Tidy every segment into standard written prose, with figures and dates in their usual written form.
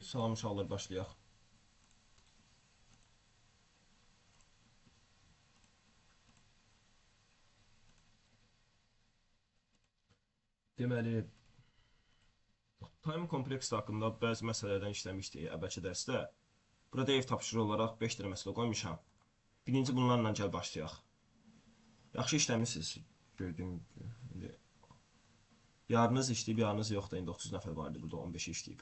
Salam uşaqlar, başlayaq. Deməli, time kompleks haqqında bəzi məsələlərdən işləmişdik əvvəlki dərsdə. Burada ev tapşırığı olaraq 5 dənə məsələ qoymuşam. Birinci bunlarla gəl başlayaq. Yaxşı işləmişsiniz, gördüyüm gibi. Yarınız işləyib, yarınız yox da, indi 30 nəfər var idi, burada 15 işləyib.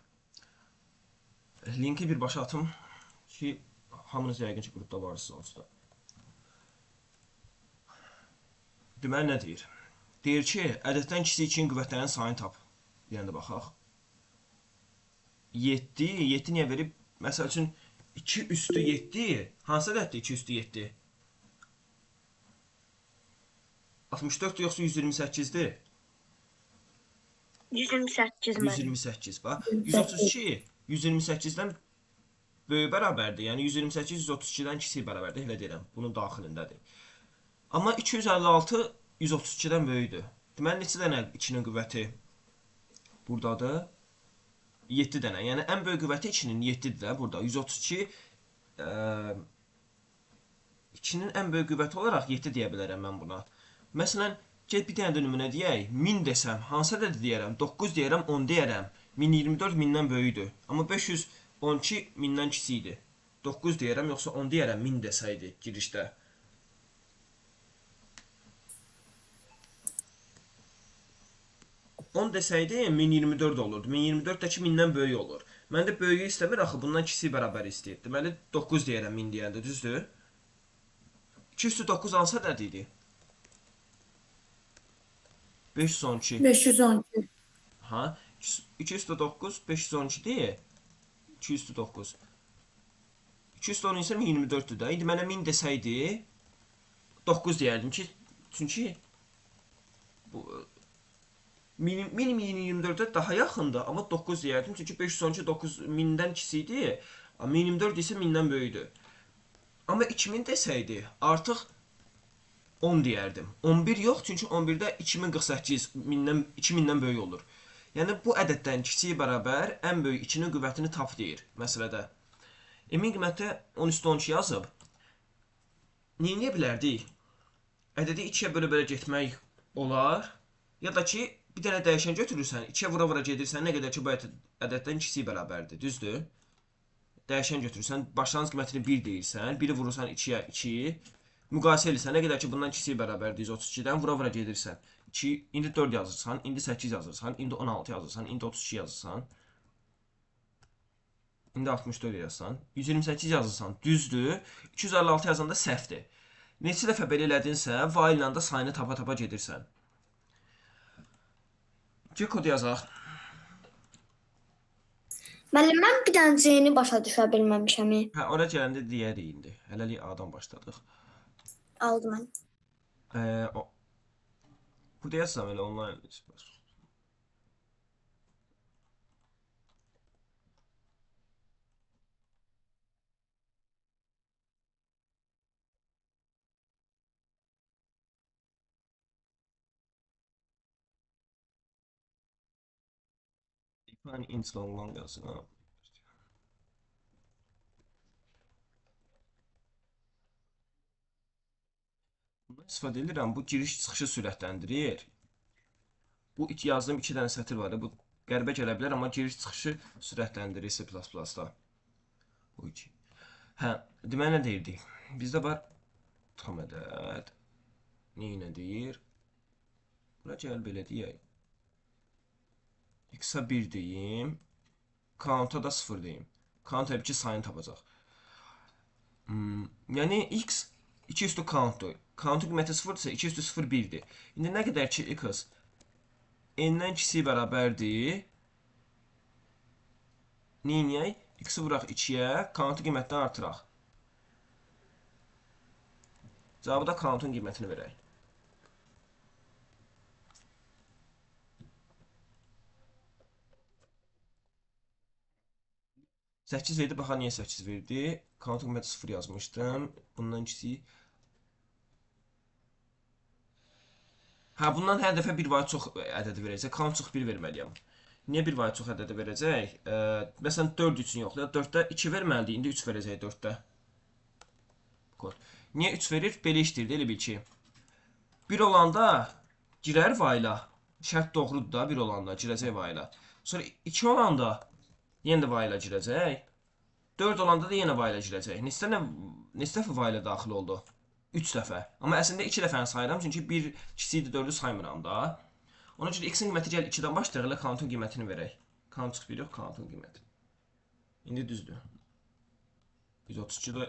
Linki birbaşa atım ki, hamınız yəqin ki, qrupda varsınız onsuz da. Deməli, nə deyir? Deyir ki, ədəddən kiçik 2-nin qüvvətlərinin sayını tap. Deyəndə baxaq. 7, 7 niyə verib? Məsəl üçün, 2 üstü 7, hansı ədəddir 2 üstü 7? 64-dür yoxsa 128-dir? 128 mən. 128, bax. 132, 128-dən böyük bərabərdir. Yəni 128, 132-dən kiçik bərabərdir. Elə deyirəm, bunun daxilindədir. Amma 256, 132-dən böyükdür. Deməli, neçə dənə 2-nin qüvvəti buradadır? 7 dənə. Yəni, ən böyük qüvvəti 2-nin 7-dir də burada. 132, 2-nin ən böyük qüvvəti olaraq 7 deyə bilərəm mən buna. Məsələn, get bir dənə də nümunə deyək. 1000 desəm, hansı ədədi deyərəm? 9 deyərəm, 10 deyərəm. 1024 1000-dən böyükdür. Amma 512 1000-dən kiçikdir. 9 deyərəm, yoxsa 10 deyərəm, 1000 desəydi girişdə. 10 desəydi 1024 olurdu. 1024 də ki 1000-dən böyük olur. Mən də böyüyü istəmir axı, bundan kiçik bərabər istəyir. Deməli 9 deyərəm 1000 deyəndə, düzdür? 2 üstü 9 hansı ədəd idi? 512. 512. Ha, 2 üstü 9, 512 deyil. 2 üstü 9. 2 üstü 10 isə 1024-dür də. İndi mənə 1000 desəydi 9 deyərdim ki, çünki bu 1024-ə daha yaxındır, amma 9 deyərdim. Çünki 512 9000-dən kiçik idi, 1024 isə 1000-dən böyükdür. Amma 2000 desəydi, artıq 10 deyərdim. 11 yox, çünki 11-də 2048 2000-dən böyük olur. Yəni, bu ədəddən kiçiyi bərabər ən böyük 2-nin qüvvətini tap deyir məsələdə. M-in qiyməti 10 üstü 12 yazıb. Nə edə bilərdik? Ədədi 2-yə bölə-bölə getmək olar. Ya da ki, bir dənə dəyişən götürürsən, 2-yə vura-vura gedirsən, nə qədər ki, bu ədəddən kiçik bərabərdir, düzdür? Dəyişən götürürsən, başlanğıc qiymətini 1 deyirsən, 1-i vurursan 2-yə 2, müqayisə edirsən, nə qədər ki, bundan kiçik bərabərdir 132-dən, vura-vura gedirsən. 2, indi 4 yazırsan, indi 8 yazırsan, indi 16 yazırsan, indi 32 yazırsan, indi 64 yazırsan, 128 yazırsan, düzdür, 256 yazanda səhvdir. Neçə dəfə belə elədinsə, while ilə də sayını tapa-tapa gedirsən. G kodu yazaq. Müəllim, mən bir dənə C-ni başa düşə bilməmişəm. Hə, ora gələndə deyərik indi. Hələlik A-dan başladıq. Aldım mən. Burada yazsam elə online. Define int long long yazsın. Ha. Bundan istifadə edirəm. Bu giriş çıxışı sürətləndirir. Bu iki yazdığım 2 dənə sətir var. Bu qəribə gələ bilər, amma giriş çıxışı sürətləndirir C plus plusda. Bu iki. Hə, deməli nə deyirdik? Bizdə var tam ədəd. Nə deyir? Bura gəl belə deyək. X-a 1 deyim, count-a da 0 deyim. Count təbii ki, sayını tapacaq. Yəni, x 2 üstü count-dur. Count-un qiyməti 0-dırsa, 2 üstü 0 1-dir. İndi nə qədər ki, x n-dən kiçik bərabərdir, neyniyək? X-i vuraq 2-yə, count-un qiymətini artıraq. Cavabı da count-un qiymətini verək. 8 verdi, baxa niyə 8 verdi? Count qiyməti 0 yazmışdım. Bundan kiçik. Hə, bundan hər dəfə bir vahid çox ədədi verəcək. Count çox 1 verməliyəm. Niyə bir vahid çox ədədi verəcək? Məsələn 4 üçün yoxlayaq. 4-də 2 verməlidir. İndi 3 verəcək 4-də. Kod. Niyə 3 verir? Belə işləyir, elə bil ki. 1 olanda girər while-a. Şərt doğrudur da 1 olanda girəcək while-a. Sonra 2 olanda yenə də while-a girəcək. 4 olanda da yenə while-a girəcək. Neçə dəfə while-a daxil oldu? 3 dəfə. Amma əslində 2 dəfəni sayıram, çünki 1 kiçikdir 4-ü saymıram da. Ona görə x-in qiyməti gəl 2-dən başlayaq, elə count-un qiymətini verək. Count çıx 1 yox, count-un qiyməti. İndi düzdür. 132 də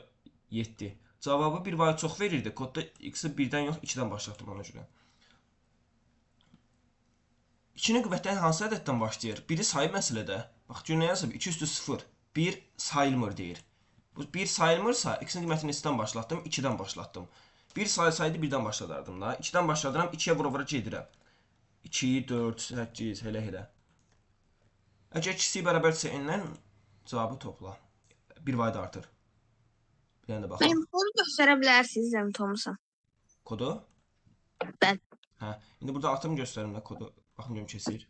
7. Cavabı bir vahid çox verirdi. Kodda x-i 1-dən yox, 2-dən başlatdım ona görə. 2-nin qüvvətləri hansı ədəddən başlayır? Biri sayı məsələdə. Bax, gör nə yazıb? 2 üstü 0. 1 sayılmır deyir. Bu 1 sayılmırsa, x-in qiymətini neçədən başlatdım? 2-dən başlatdım. 1 sayılsaydı 1-dən başladardım da. 2-dən başladıram, 2-yə vura-vura gedirəm. 2, 4, 8, elə-elə. Əgər kiçik bərabərdirsə n-dən cavabı topla. Bir vahid artır. Bir dənə də baxaq. Mənim kodu göstərə bilərsiniz zəhmət olmasa. Kodu? Bəli. Hə, indi burada atım göstərim də kodu. Baxım görüm keçir.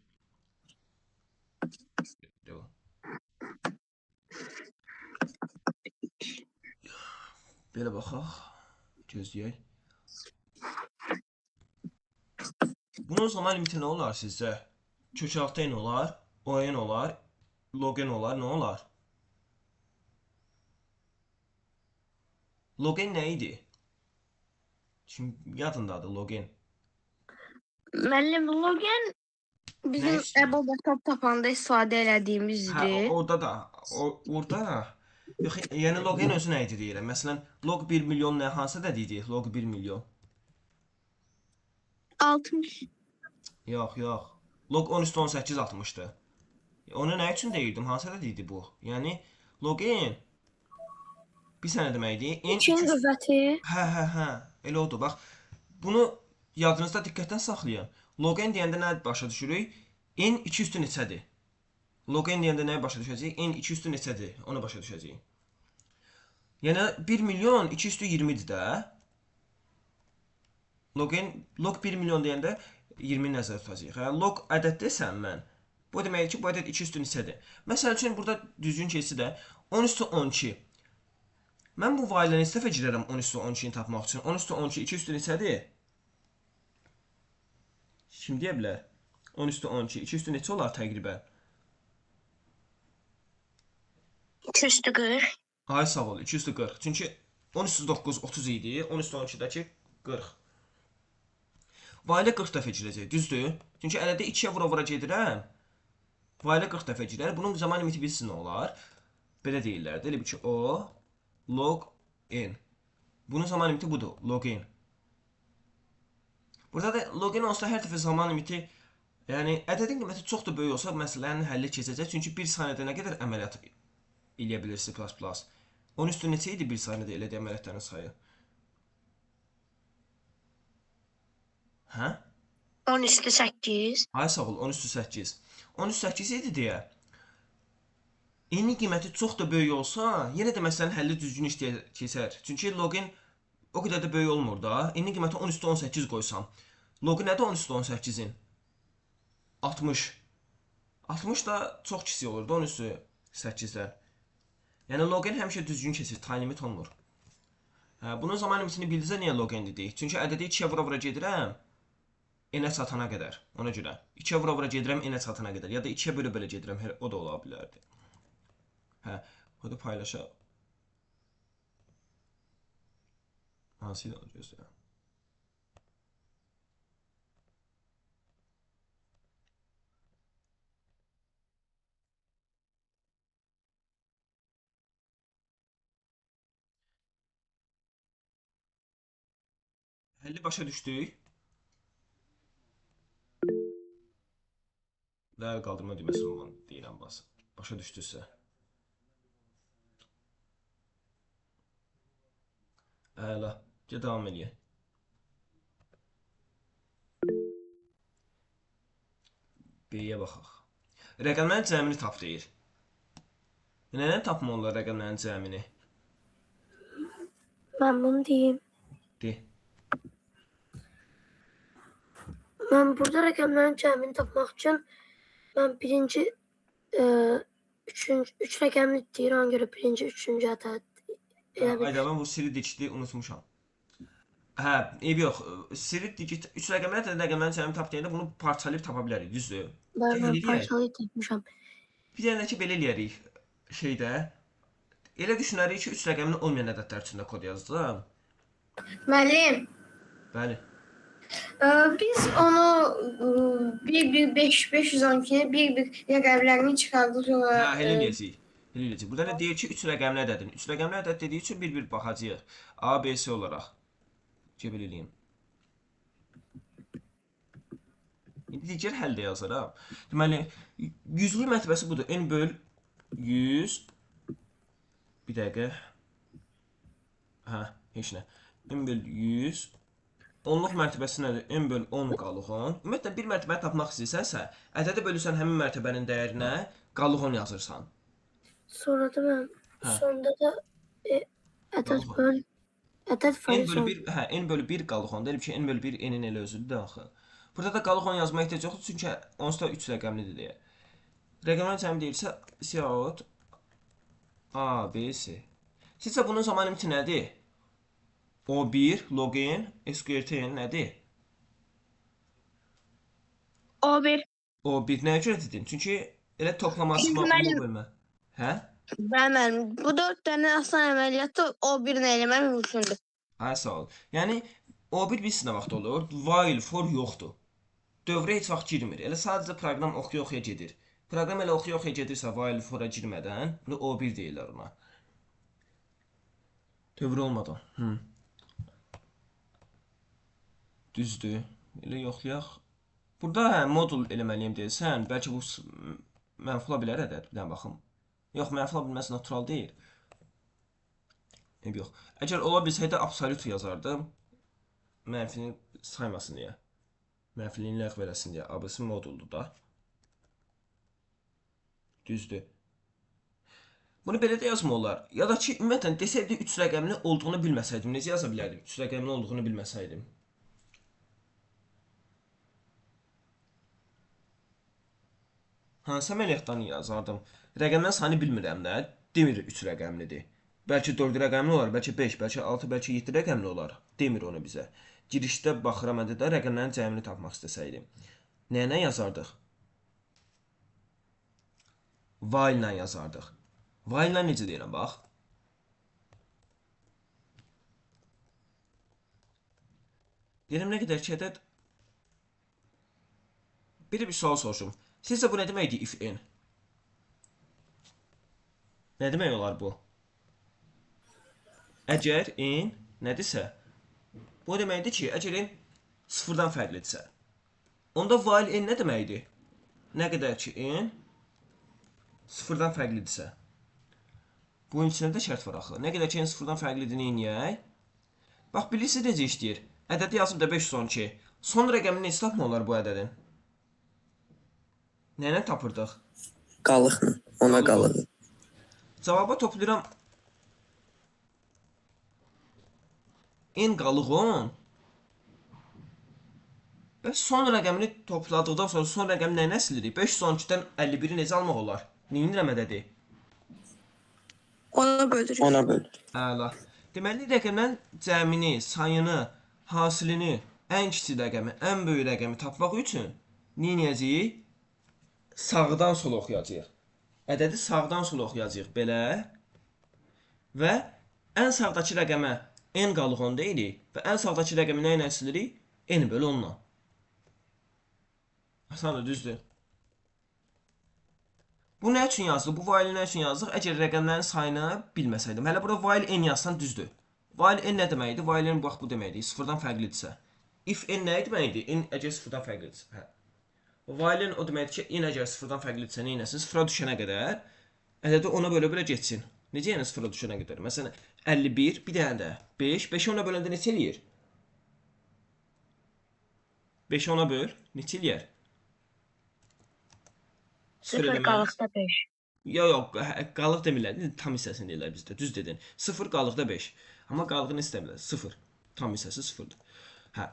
Belə baxaq. Gözləyək. Bunun zaman limiti nə olar sizcə? Kökaltı n olar, o n olar, log n olar, nə olar? Log n nə idi? Şimdi yadındadır log n. Müəllim, log n bizim əbu-bətap tapanda istifadə elədiyimiz Hə, idi. orada da, orada. Yox, yəni log n özü nə idi deyirəm. Məsələn, log 1 milyon nə, hansı ədəd idi? Log 1 milyon. 60. Yox, yox. Log 10 üstü 18 60-dı. Onu nə üçün deyirdim? Hansı ədəd idi bu? Yəni, log n bir sənə deməkdir. N 2-nin qüvvəti. Hə, hə, hə. Elə odur. Bax, bunu yadınızda diqqətlə saxlayın. Log n deyəndə nə başa düşürük? N 2 üstü neçədir? Log n deyəndə nəyə başa düşəcəyik? N 2 üstü neçədir? Onu başa düşəcəyik. Yəni 1 milyon 2 üstü 20-dir də. Log n, log 1 milyon deyəndə 20 nəzərdə tutacağıq. Hə, log ədəd desəm mən, bu deməkdir ki, bu ədəd 2 üstü neçədir? Məsəl üçün, burada düzgün keçsi də 10 üstü 12. Mən bu while-ə neçə dəfə girərəm 10 üstü 12-ni tapmaq üçün? 10 üstü 12, 2 üstü neçədir? Kim deyə bilər? 10 üstü 12, 2 üstü neçə olar təqribən? 2 üstü 40. Ay sağ ol, 2 üstü 40. Çünki 10 üstü 9, 30 idi, 10 üstü 12-dəki 40. While-ə 40 dəfə girəcək, düzdür? Çünki əldə 2-yə vura-vura gedirəm. While-ə 40 dəfə girər. Bunun zaman limiti bilirsiniz nə olar? Belə deyirlər də, elə bil ki, o log n. Bunun zaman limiti budur, log n. Burada da log n olsa hər dəfə zaman limiti, yəni ədədin qiyməti çox da böyük olsa məsələnin həlli keçəcək. Çünki 1 saniyədə nə qədər əməliyyat eləyə bilir C++? 10 üstü neçə idi 1 saniyədə elədiyi əməliyyatların sayı? Hə? 10 üstü 8. Ay sağ ol, 10 üstü 8. 10 üstü 8 idi deyə. N-in qiyməti çox da böyük olsa, yenə də məsələnin həlli düzgün işləyə keçər. Çünki log n o qədər də böyük olmur da. N-in qiyməti 10 üstü 18 qoysam. Log nədir 10 üstü 18-in? 60. 60 da çox kiçik olur da 10 üstü 8-dən. Yəni log n həmişə düzgün keçir, time limit olmur. Hə, bunun zaman limitini bildinizə niyə log n dedik? Çünki ədədi 2-yə vura-vura gedirəm, n-ə çatana qədər. Ona görə. 2-yə vura-vura gedirəm, n-ə çatana qədər. Ya da 2-yə bölə-bölə gedirəm, o da ola bilərdi. Hə, kodu paylaşaq. Hansı idi onu gözləyirəm. Həlli başa düşdük. Əl qaldırma düyməsi olan deyirəm bas. Başa düşdüsə. Əla. Gəl davam eləyək. B-yə baxaq. Rəqəmlərin cəmini tap deyir. Nədən tapmaq olar rəqəmlərin cəmini? Mən bunu deyim. De. Mən burada rəqəmlərin cəmini tapmaq üçün Mən birinci, üçüncü, üç rəqəmli deyir, ona görə birinci, üçüncü ədəd elə bil. Ayda mən bu siri digiti unutmuşam. Hə, eybi yox. Siri digit 3 rəqəmli ədəd rəqəmlərin cəmini tap deyəndə bunu parçalayıb tapa bilərik, düzdür? Mən, Gəl mən eləyək. parçalayıb tapmışam. Bir dənə ki belə eləyərik şeydə. Elə düşünərik ki, 3 rəqəmli olmayan ədədlər üçün də kod yazdım. Müəllim, Bəli. biz onu 1 1 5 512-ni 1 1 rəqəmlərini çıxardıq sonra. Hə, elə eləyəcəyik. Elə eləyəcəyik. Burada nə deyir ki, 3 rəqəmli ədədin. 3 rəqəmli ədəd dediyi üçün bir-bir baxacağıq. A, B, C olaraq. Cəbr eləyim. İndi digər həll də yazıram. Deməli, yüzlük mərtəbəsi budur. N böl 100. Bir dəqiqə. Hə, heç nə. N böl 100. Onluq mərtəbəsi nədir? N böl 10 qalıq 10. Ümumiyyətlə, bir mərtəbəni tapmaq istəyirsənsə, ədədi bölürsən həmin mərtəbənin dəyərinə, qalıq 10 yazırsan. Sonra da mən Hə. sonda da ədəd Qalıq. böl ədəd N faiz bölü 10. 1, hə, n bölü 1 qalıq 10. Elə bir şey n bölü 1 n-in elə özüdür də axı. Burada da qalıq 10 yazmağa ehtiyac yoxdur, çünki onsuz da 3 rəqəmlidir deyə. Rəqəmlərin cəmi deyilsə, cout A, B, C. Sizcə bunun zaman limiti nədir? O1 log n SQRT nədir? O1. O1 nəyə görə dedin? Çünki elə toplaması Çünki var, mənim- onu bölmə. Hə? Bəli müəllim, bu 4 dənə asan əməliyyatı O1 ilə eləmək mümkündür. Hə, sağ ol. Yəni O1 bilirsiz nə vaxt olur? While, for yoxdur. Dövrə heç vaxt girmir. Elə sadəcə proqram oxuya-oxuya gedir. Proqram elə oxuya-oxuya gedirsə while, for-a girmədən, bunu O1 deyirlər ona. Dövrə olmadan. Hı. Düzdür. Elə yoxlayaq. Burada hə, modul eləməliyim deyirsən, bəlkə bu mənfi ola bilər ədəd. Bir dənə baxım. Yox, mənfi ola bilməz, natural deyil. Eybi yox. Əgər ola bilsəydi absolut yazardım. Mənfini saymasın deyə. Mənfiliyini ləğv eləsin deyə. ABC moduldur da. Düzdür. Bunu belə də yazmaq olar. Ya da ki, ümumiyyətlə desəydi 3 rəqəmli olduğunu bilməsəydim, necə yaza bilərdim? 3 rəqəmli olduğunu bilməsəydim. Hansı əməliyyatdan yazardım? Rəqəmlərin sayını bilmirəm də. Demir 3 rəqəmlidir. Bəlkə 4 rəqəmli olar, bəlkə 5, bəlkə 6, bəlkə 7 rəqəmli olar. Demir onu bizə. Girişdə baxıram ədədə rəqəmlərin cəmini tapmaq istəsəydim. Nə ilə yazardıq? While ilə yazardıq. While ilə necə deyirəm, bax. Deyirəm nə qədər ki ədəd. Bir sual soruşum. Sizcə bu nə deməkdir if n? Nə demək olar bu? Əgər n nədirsə, bu o deməkdir ki, əgər n sıfırdan fərqlidirsə, onda while n nə deməkdir? Nə qədər ki n sıfırdan fərqlidirsə. Bunun içində də şərt var axı. Nə qədər ki n sıfırdan fərqlidir, nə eləyək? Bax, bilirsiniz necə işləyir? Ədədi yazıb da 512. Son rəqəmini necə tapmaq olar bu ədədin? Nə ilə tapırdıq? Qalıqla, ona qalığı. Cavaba toplayıram. N qalıq 10. Və son rəqəmini topladıqdan sonra son rəqəm nə ilə silirik? 512-dən 51-i necə almaq olar? Nə edirəm ədədi? Ona bölürük. Ona böl. Əla. Deməli, rəqəmlərin cəmini, sayını, hasilini, ən kiçik rəqəmi, ən böyük rəqəmi tapmaq üçün nə edəcəyik? Sağdan sola oxuyacağıq. Ədədi sağdan sola oxuyacağıq belə. Və ən sağdakı rəqəmə n qalıq 10 deyirik və ən sağdakı rəqəmi nə ilə silirik? N bölü 10-la. Asandır, düzdür. Bu nə üçün yazdıq? Bu while nə üçün yazdıq? Əgər rəqəmlərin sayını bilməsəydim. Hələ burada while n yazsan düzdür. While n nə deməkdir? While n bax bu deməkdir. Sıfırdan fərqlidirsə. If n nə deməkdir? N əgər sıfırdan fərqlidirsə. Hə. While n o deməkdir ki, n əgər sıfırdan fərqlidirsə nə etsin? Sıfıra düşənə qədər ədədi ona bölə-bölə getsin. Necə yəni sıfıra düşənə qədər? Məsələn 51, bir dənə də 5, 5-i ona böləndə neçə eləyir? 5-i ona böl, neçə eləyər? Sıfır 0 eləmək. qalıqda 5. Yox, yox, qalıq demirlər. Tam hissəsini deyirlər bizdə. Düz dedin. 0 qalıqda 5. Amma qalığını istəmirlər. 0. Tam hissəsi 0-dır. Hə.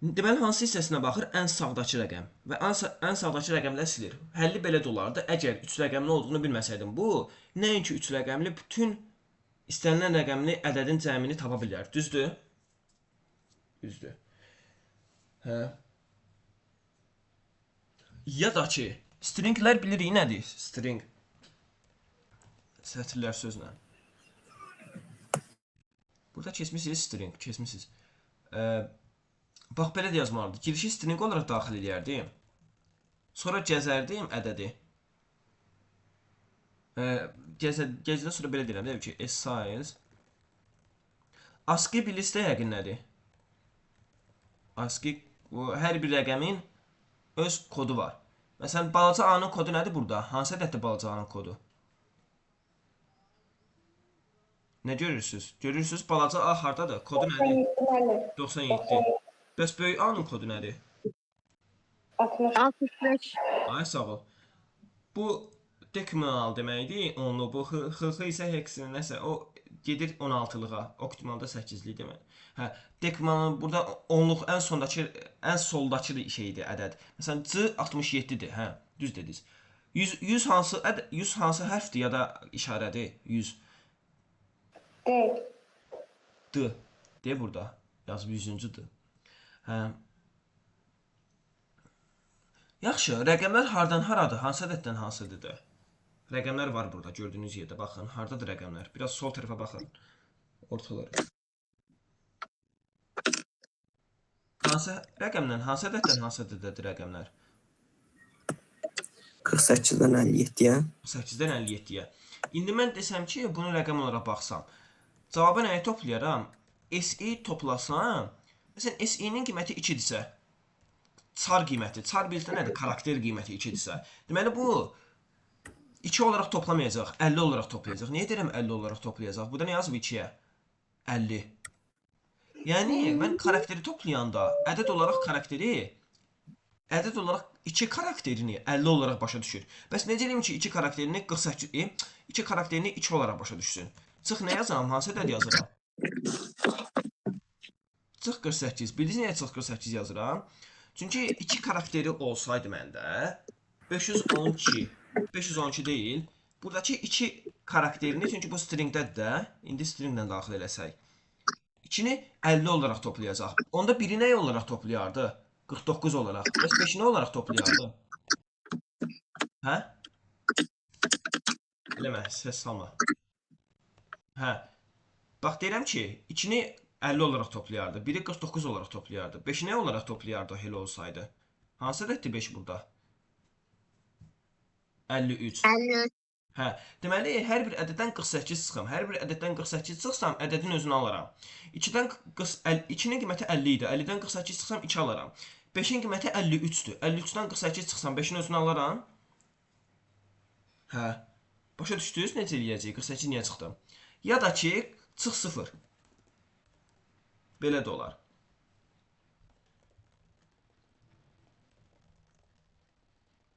Deməli hansı hissəsinə baxır? Ən sağdakı rəqəm və ən sağdakı rəqəmləri silir. Həlli belə də olardı. Əgər 3 rəqəmli olduğunu bilməsəydim bu, nəinki 3 rəqəmli bütün istənilən rəqəmli ədədin cəmini tapa bilər. Düzdür? Düzdür. Hə. Ya da ki, stringlər bilirik nədir? String. Sətirlər sözlə. Burada keçmisiniz string, keçmisiniz. Bax belə də yazmalıdır. Girişi string olaraq daxil eləyərdim. Sonra gəzərdim ədədi. Gəzədən sonra belə deyirəm, deyirəm ki, size ASCII bilirsə yəqin nədir? ASCII bu hər bir rəqəmin öz kodu var. Məsələn, balaca A-nın kodu nədir burada? Hansı ədəddir balaca A-nın kodu? Nə görürsüz? Görürsüz balaca A hardadır? Kodu nədir? 97. Bəs böyük A-nın kodu nədir? 65. Ay sağ ol. Bu decimal deməkdir, onlu. Bu x, x isə hexin nəsə o gedir 16-lığa. Optimalda 8-lik demək. Hə, decimalın burada onluq ən sondakı, ən soldakı şeydir ədəd. Məsələn, C 67-dir, hə, düz dediniz. 100 100 hansı ədəd, 100 hansı hərfdir ya da işarədir? 100. D. D. D burada. Yazıb 100-cü D. Hə. Yaxşı, rəqəmlər hardan haradır? Hansı ədəddən hansı ədədə? Rəqəmlər var burada, gördüyünüz yerdə. Baxın, hardadır rəqəmlər? Biraz sol tərəfə baxın. Ortalara. Hansı rəqəmdən, hansı ədəddən hansı ədədədir rəqəmlər? 48-dən 57-yə. 8-dən 57-yə. İndi mən desəm ki, bunu rəqəm olaraq baxsam, cavabı nəyə toplayaram? SI toplasam, məsələn, SI-nin qiyməti 2-dirsə, char qiyməti, char bilirsə nədir? Karakter qiyməti 2-dirsə. Deməli, bu 2 olaraq toplamayacaq, 50 olaraq toplayacaq. Niyə deyirəm 50 olaraq toplayacaq? Burada nə yazıb 2-yə? 50. Yəni, mən karakteri toplayanda ədəd olaraq karakteri, ədəd olaraq 2 karakterini 50 olaraq başa düşür. Bəs necə eləyim ki, 2 karakterini 48, 2 karakterini 2 olaraq başa düşsün? Çıx nə yazıram? Hansı ədəd yazıram? Çıx 48. Bildiniz niyə çıx 48 yazıram? Çünki 2 karakteri olsaydı məndə 512, 512 deyil. Buradakı 2 karakterini, çünki bu stringdədir də, indi stringlə daxil eləsək. 2-ni 50 olaraq toplayacaq. Onda biri nə olaraq toplayardı? 49 olaraq. Bəs 5-i nə olaraq toplayardı? Hə? Eləmə, səs salma. Hə. Bax, deyirəm ki, 2-ni 50 olaraq toplayardı. Biri 49 olaraq toplayardı. 5-i nə olaraq toplayardı elə olsaydı? Hansı ədəddir 5 burada? 53. 53. Hə, deməli, hər bir ədəddən 48 çıxım. Hər bir ədəddən 48 çıxsam, ədədin özünü alaram. 2-nin qiyməti 50 idi. 50-dən 48 çıxsam, 2 alaram. 5-in qiyməti 53-dür. 53-dən 48 çıxsam, 5-in özünü alaram. Hə, başa düşdünüz necə eləyəcəyik? 48 niyə çıxdı? Ya da ki, çıx 0. Belə də olar.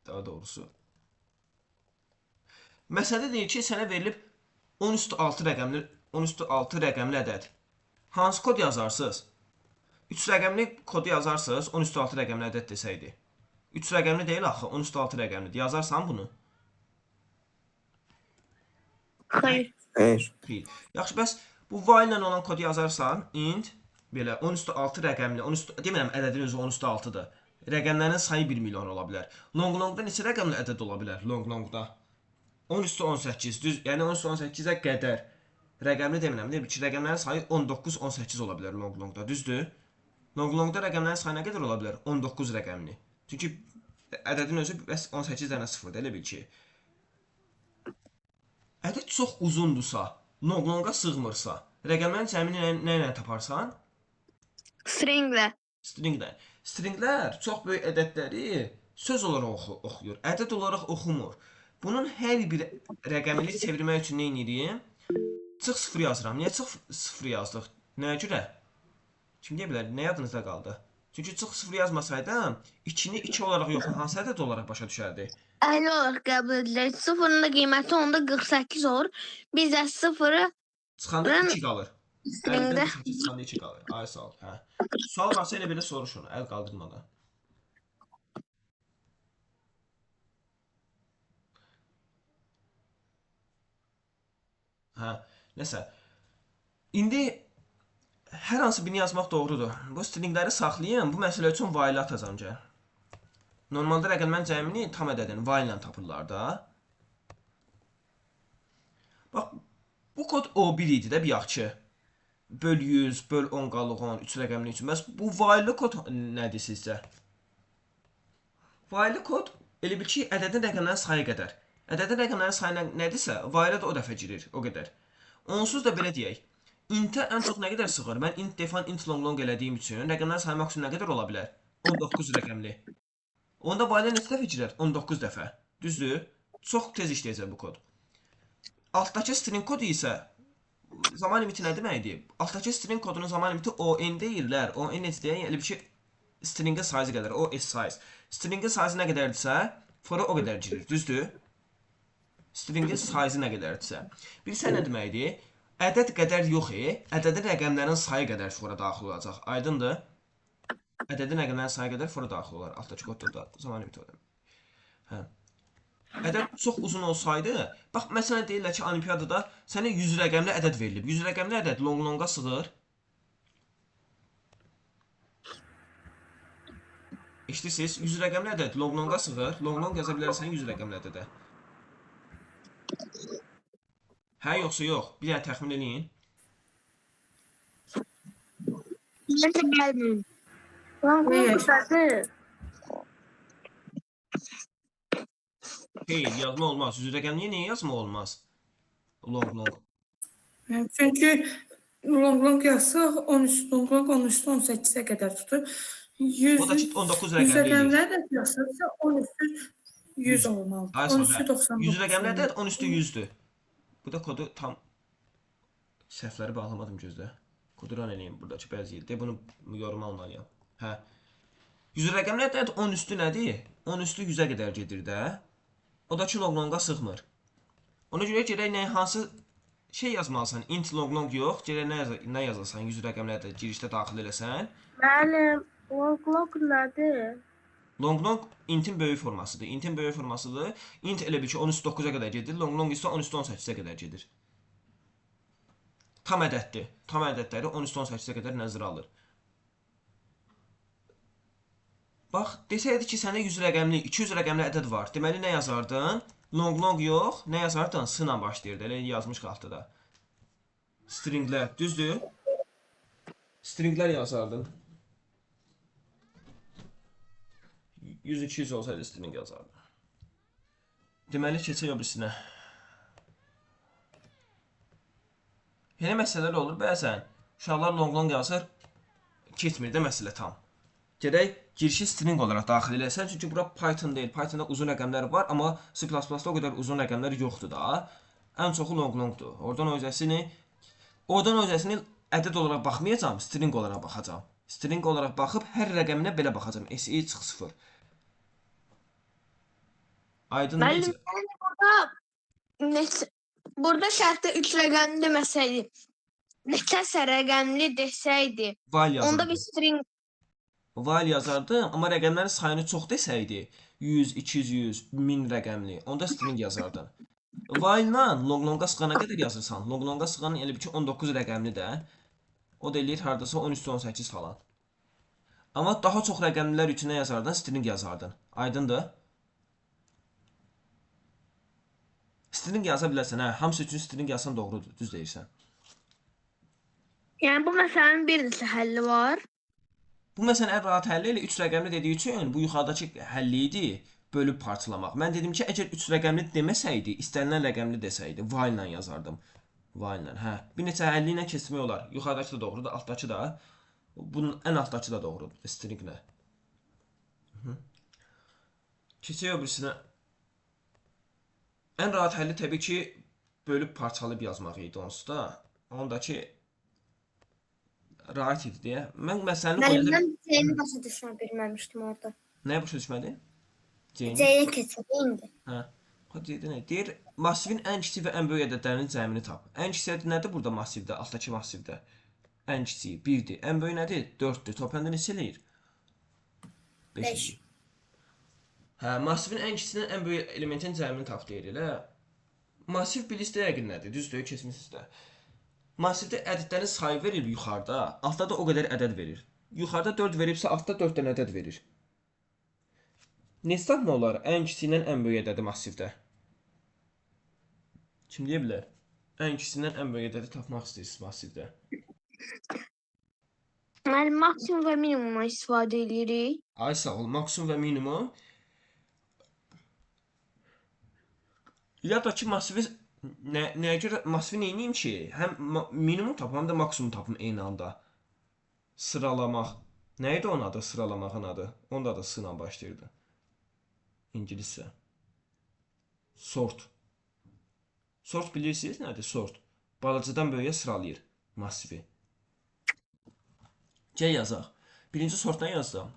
Daha doğrusu. Məsələdə deyir ki, sənə verilib 10 üstü 6 rəqəmli, 10 üstü 6 rəqəmli ədəd. Hansı kod yazarsınız? 3 rəqəmli kodu yazarsınız, 10 üstü 6 rəqəmli ədəd desəydi. 3 rəqəmli deyil axı, 10 üstü 6 rəqəmlidir. Yazarsan bunu? Xeyr. Xeyr. Xeyr. Yaxşı, bəs bu while ilə olan kodu yazarsan, int belə 10 üstü 6 rəqəmli, 10 üstü, demirəm ədədin özü 10 üstü 6-dır. Rəqəmlərin sayı 1 milyon ola bilər. Long-longda neçə rəqəmli ədəd ola bilər? Long-longda 10 üstü 18, düz, yəni 10 üstü 18-ə qədər rəqəmli demirəm. Deyirəm ki, rəqəmlərin sayı 19, 18 ola bilər long-longda, düzdür? Long-longda rəqəmlərin sayı nə qədər ola bilər? 19 rəqəmli. Çünki ədədin özü bəs 18 dənə sıfırdır, elə bil ki. Ədəd çox uzundursa, long-longa sığmırsa, rəqəmlərin cəmini nə ilə taparsan? Stringlə. Stringlə. Stringlər çox böyük ədədləri söz olaraq oxuyur, ədəd olaraq oxumur. Bunun hər bir rəqəmini çevirmək üçün nə edirik? Çıx 0 yazıram. Niyə çıx 0 yazdıq? Nəyə görə? Kim deyə bilər? Nə yadınızda qaldı? Çünki çıx 0 yazmasaydım, 2-ni 2 olaraq yox, hansı ədəd olaraq başa düşərdi? 50 olaraq qəbul edilir. Sıfırın da qiyməti onda 48 olur. Biz də sıfırı Çıxanda 2 qalır. Stringdə. 50-dən 8 çıxanda 2 qalır. Ay sağ ol. Hə. Sual varsa elə belə soruşun, əl qaldırmadan. Hə, nəsə. İndi hər hansı birini yazmaq doğrudur. Bu stringləri saxlayın, bu məsələ üçün while atacağam gəl. Normalda rəqəmlərin cəmini tam ədədin while ilə tapırlar da. Bax, bu kod O1 idi də bayaqki. Böl 100, böl 10 qalıq 10, 3 rəqəmli üçün. Bəs bu while kod nədir sizcə? While kod elə bil ki, ədədin rəqəmlərin sayı qədər. Ədədin rəqəmlərin sayı nədirsə, while-a da o dəfə girir, o qədər. Onsuz da belə deyək. Int-ə ən çox nə qədər sığır? Mən int define int long long elədiyim üçün rəqəmlərin sayı maksimum nə qədər ola bilər? 19 rəqəmli. Onda while-a neçə dəfə girər? 19 dəfə. Düzdür? Çox tez işləyəcək bu kod. Altdakı string kodu isə zaman limiti nə deməkdir? Altdakı string kodunun zaman limiti ON deyirlər. ON necə deyək? Elə bir ki, stringin size qədər. O S size. Stringin size nə qədərdirsə, for-a o qədər girir. Düzdür? Stringin size nə qədərdirsə. Bilirsən nə deməkdir? Ədəd qədər yox, ədədin rəqəmlərin sayı qədər for-a daxil olacaq. Aydındır? Ədədin rəqəmlərin sayı qədər for-a daxil olar. Altdakı kodda da zaman limiti o demək. Hə. Ədəd çox uzun olsaydı, bax məsələn deyirlər ki, olimpiyadada sənə 100 rəqəmli ədəd verilib. 100 rəqəmli ədəd long-longa sığır. Eşidirsiniz? 100 rəqəmli ədəd long-longa sığır. Long-long yaza bilərsən 100 rəqəmli ədədə. Hə, yoxsa yox? Bir dənə təxmin eləyin. Məncə gəlmir. Long long qısadır. Xeyr, yazma olmaz. 100 rəqəmliyə niyə yazma olmaz? Long-long. Çünki long long yazsaq 13 long long 13 18-ə qədər tutur. 100 O da ki 19 100 rəqəmli eləyir. rəqəmlər də yazsaqsa 13 100 olmalıdır. Ay sağ ol, 13 hə. 99. 100 rəqəmli ədəd 10 üstü 100-dür. Bu da kodu tam səhvləri bağlamadım gözdə. Kodu run eləyim buradakı bəzi yerdə. Bunu yorum almalıyam. Hə. 100 rəqəmli ədəd 10 üstü nədir? 10 üstü 100-ə qədər gedir də. O da ki long-longa sığmır. Ona görə gərək nə hansı şey yazmalısan? Int long-long yox, gərək nə yazasan 100 rəqəmli ədəd girişdə daxil eləsən. Müəllim, long long nədir? Long-long intin böyük formasıdır. Intin böyük formasıdır. Int elə bil ki 10 üstü 9-a qədər gedir. Long-long isə 10 üstü 18-ə qədər gedir. Tam ədəddir. Tam ədədləri 10 üstü 18-ə qədər nəzərə alır. Bax, desəydi ki, sənə 100 rəqəmli, 200 rəqəmli ədəd var. Deməli nə yazardın? Long-long yox, nə yazardın? S ilə başlayırdı. Elə yazmış qalxdı da. Stringlər, düzdür? Stringlər yazardın. 100-200 olsaydı string yazardım. Deməli, keçək o birisinə. Belə məsələlər olur bəzən. Uşaqlar long-long yazır, keçmir də məsələ tam. Gərək girişi string olaraq daxil eləsən, çünki bura Python deyil. Pythonda uzun rəqəmlər var, amma C++-da o qədər uzun rəqəmlər yoxdur da. Ən çoxu long-longdur. Oradan o özəsini ədəd olaraq baxmayacağam, string olaraq baxacağam. String olaraq baxıb hər rəqəminə belə baxacağam. SI çıx 0. Aydın Müəllim, necə? yəni burada neçə, burada şərtdə 3 rəqəmli deməsəydi, neçəsə rəqəmli desəydi, While onda yazardım. bir string While yazardım, amma rəqəmlərin sayını çox desəydi, 100, 200, 100, 1000 rəqəmli, onda string yazardın. While-la long-longa sığana qədər yazırsan. Long-longa sığan elə bil ki 19 rəqəmli də. O da eləyir hardasa 13-18 falan. Amma daha çox rəqəmlilər üçün nə yazardın? String yazardın. Aydındır? String yaza bilərsən, hə. Hamısı üçün string yazsan doğrudur, düz deyirsən. Yəni bu məsələnin bir neçə həlli var. Bu məsələn ən rahat həlli elə 3 rəqəmli dediyi üçün bu yuxarıdakı həlli idi, bölüb parçalamaq. Mən dedim ki, əgər 3 rəqəmli deməsəydi, istənilən rəqəmli desəydi, while ilə yazardım. While ilə, hə. Bir neçə həlli ilə keçmək olar. Yuxarıdakı da doğrudur, altdakı da. Bunun ən altdakı da doğrudur, stringlə. Keçək o birisinə. Ən rahat həlli təbii ki, bölüb parçalayıb yazmaq idi onsuz da. Ondakı rahat idi deyə. Mən məsələni Müəllim, qoyanda mən C-ni başa düşə bilməmişdim orada. nəyə başa düşmədin? C-ni? C-yə keçək indi. Hə. Kod deyir nə? Deyir, massivin ən kiçik və ən böyük ədədlərinin cəmini tap. Ən kiçik ədəd nədir burada massivdə, altdakı massivdə? Ən kiçiyi 1-dir. Ən böyük nədir? 4-dür. Toplayanda neçə eləyir? 5 Beş. eləyir. Hə, massivin ən kiçiyindən ən böyük elementin cəmini tap deyir elə. Massiv bilirsiniz də yəqin nədir? Düzdür, keçmisiniz də. Massivdə ədədlərin sayı verir yuxarıda, altda da o qədər ədəd verir. Yuxarıda 4 veribsə, altda 4 dənə ədəd verir. Necə tapmaq olar ən kiçiyindən ən böyük ədədi massivdə? Kim deyə bilər? Ən kiçiyindən ən böyük ədədi tapmaq istəyirsiniz massivdə. Müəllim, maksimum və minimumdan istifadə edirik. Ay sağ ol, maksimum və minimum. Ya da ki massivi nəyə görə massivi nə edeyim ki? Həm minimum tapım, həm də maksimum tapım eyni anda. Sıralamaq. Nə idi onun adı? Sıralamağın adı. Onun da adı S ilə başlayırdı. İngiliscə. Sort. Sort bilirsiniz nədir? Sort. Balacadan böyüyə sıralayır massivi. Gəl yazaq. Birinci sortdan yazsam.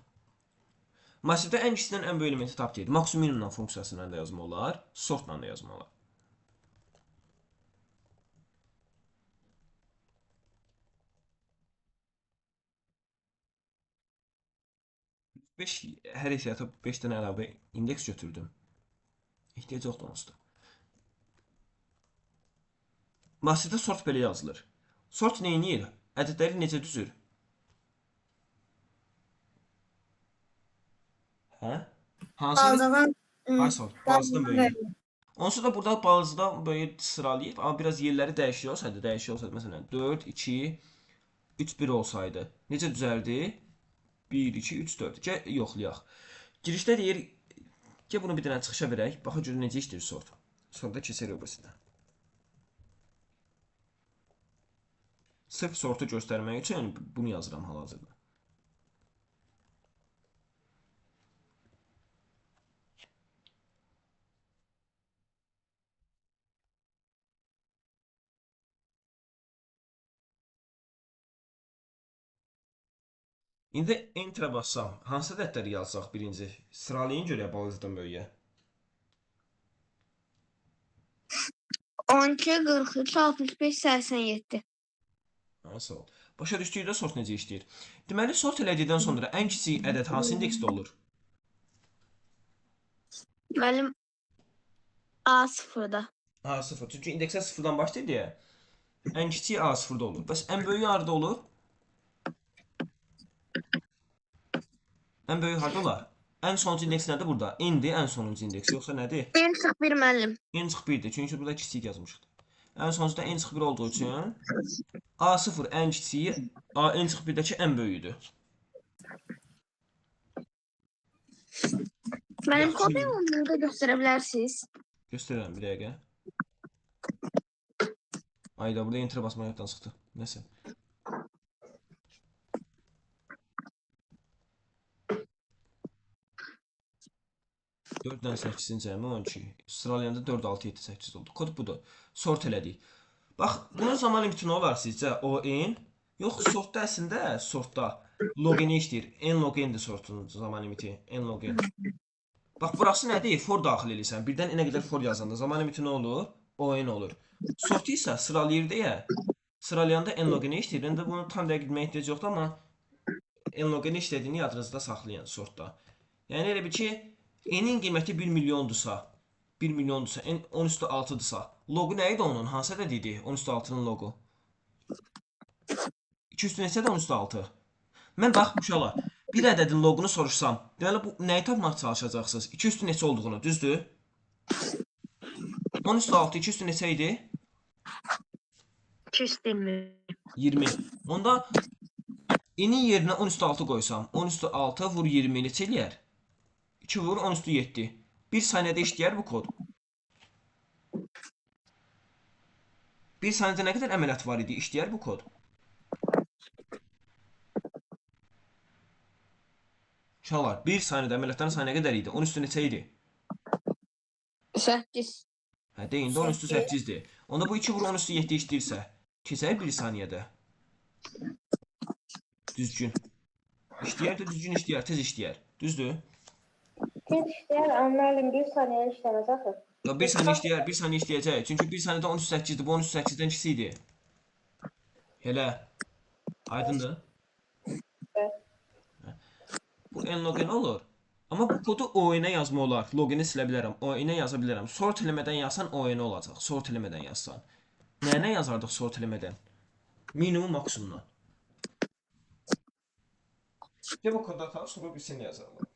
Massivdə ən kiçiyindən ən böyük elementi tap deyir. Maksimum minimum funksiyasından da yazmaq olar, sortla da yazmaq olar. Beş, hər ehtiyata 5 dənə əlavə indeks götürdüm. Ehtiyac yoxdur onsuz da. Massivdə sort belə yazılır. Sort nə edir? Ədədləri necə düzür? Hə? Hansı ədəd? Balacadan Ay sağ ol. Balacadan böyük. Onsuz da burada balacadan böyük sıralayıb, amma biraz yerləri dəyişik olsaydı, məsələn 4, 2, 3, 1 olsaydı, necə düzərdi? 1, 2, 3, 4. Gəl yoxlayaq. Girişdə deyir, gəl bunu bir dənə çıxışa verək. Baxa görün necə işləyir sort. Sonra da keçərik o birisinə. Sırf sortu göstərmək üçün bunu yazıram hal-hazırda. İndi enter-ə bassam, hansı ədədləri yazsaq birinci? Sıralayın görək balacadan böyüyə. 12, 43, 65, 87. Ha, sağ ol. Başa düşdük də sort necə işləyir. Deməli, sort elədikdən sonra ən kiçik ədəd hansı indeksdə olur? Müəllim A0-da. A0. Çünki indekslər sıfırdan başlayır deyə. Ən kiçiyi A0-da olur. Bəs ən böyüyü harada olur? Ən böyüyü harada olar? Ən sonuncu indeks nədir burada? N-dir ən sonuncu indeks, yoxsa nədir? N çıx 1 müəllim. N çıx 1-dir. Çünki burada kiçik yazmışıq. Ən sonuncu da N çıx 1 olduğu üçün A0 ən kiçiyi, A N çıx 1-dəki ən böyüyüdür. Müəllim, Yaxşı. kopyamı burada göstərə bilərsiniz. Göstərirəm bir dəqiqə. Ayda burada enter basmaq yaddan çıxdı. Nəsə. Dörd dənə 8-in cəmi 12. Sıralayanda 4, 6, 7, 8 oldu. Kod budur. Sort elədik. Bax, bunun zaman limiti nə olar sizcə? O N. Yox, sortda əslində, sortda log n işləyir. N log n-dir sortun zaman limiti. N log n. Bax, burası nədir? For daxil eləyirsən. Birdən n-ə qədər for yazanda zaman limiti nə olur? O n olur. Sort isə sıralayır deyə. Sıralayanda n log n işləyir. İndi bunu tam dəqiq bilməyə ehtiyac yoxdur, amma n log n işlədiyini yadınızda saxlayın sortda. Yəni elə bil ki, n-in qiyməti 1 milyondursa, 1 milyondursa, n 10 üstü 6-dırsa, loqu nə idi onun? Hansı ədəd idi? 10 üstü 6-nın loqu. 2 üstü neçədir 10 üstü 6? Mən bax, uşaqlar, bir ədədin loqunu soruşsam, deməli bu nəyi tapmaq çalışacaqsınız? 2 üstü neçə olduğunu, düzdür? 10 üstü 6, 2 üstü neçə idi? 220. 20. Onda n-in yerinə 10 üstü 6 qoysam, 10 üstü 6 vur 20 neçə eləyər? 2 vur 10 üstü 7. Bir saniyədə işləyər bu kod. Bir saniyədə nə qədər əməliyyat var idi, işləyər bu kod. Uşaqlar, bir saniyədə əməliyyatların sayı nə qədər idi? 10 üstü neçə idi? 8. Hə, deyin də 10 üstü 8-dir. Onda bu 2 vur 10 üstü 7 işləyirsə, keçər bir saniyədə. Düzgün. İşləyər də düzgün işləyər, tez işləyər. Düzdür? Tez işləyər, amma müəllim bir saniyə işləməz axı. Ya 1 saniyə işləyər, 1 saniyə işləyəcək. Çünki 1 saniyədə 13,8-dir. Bu 13,8-dən kiçik idi. Elə. Aydındır? Evet. Bu n log n olur. Amma bu kodu O-nə yazmaq olar. Log-ni silə bilərəm. O-nə yaza bilərəm. Sort eləmədən yazsan O-nə olacaq. Sort eləmədən yazsan. Nə yazardıq sort eləmədən? Minimum, maksimumdan. De bu kodu atalım, sonra bir seni yazalım.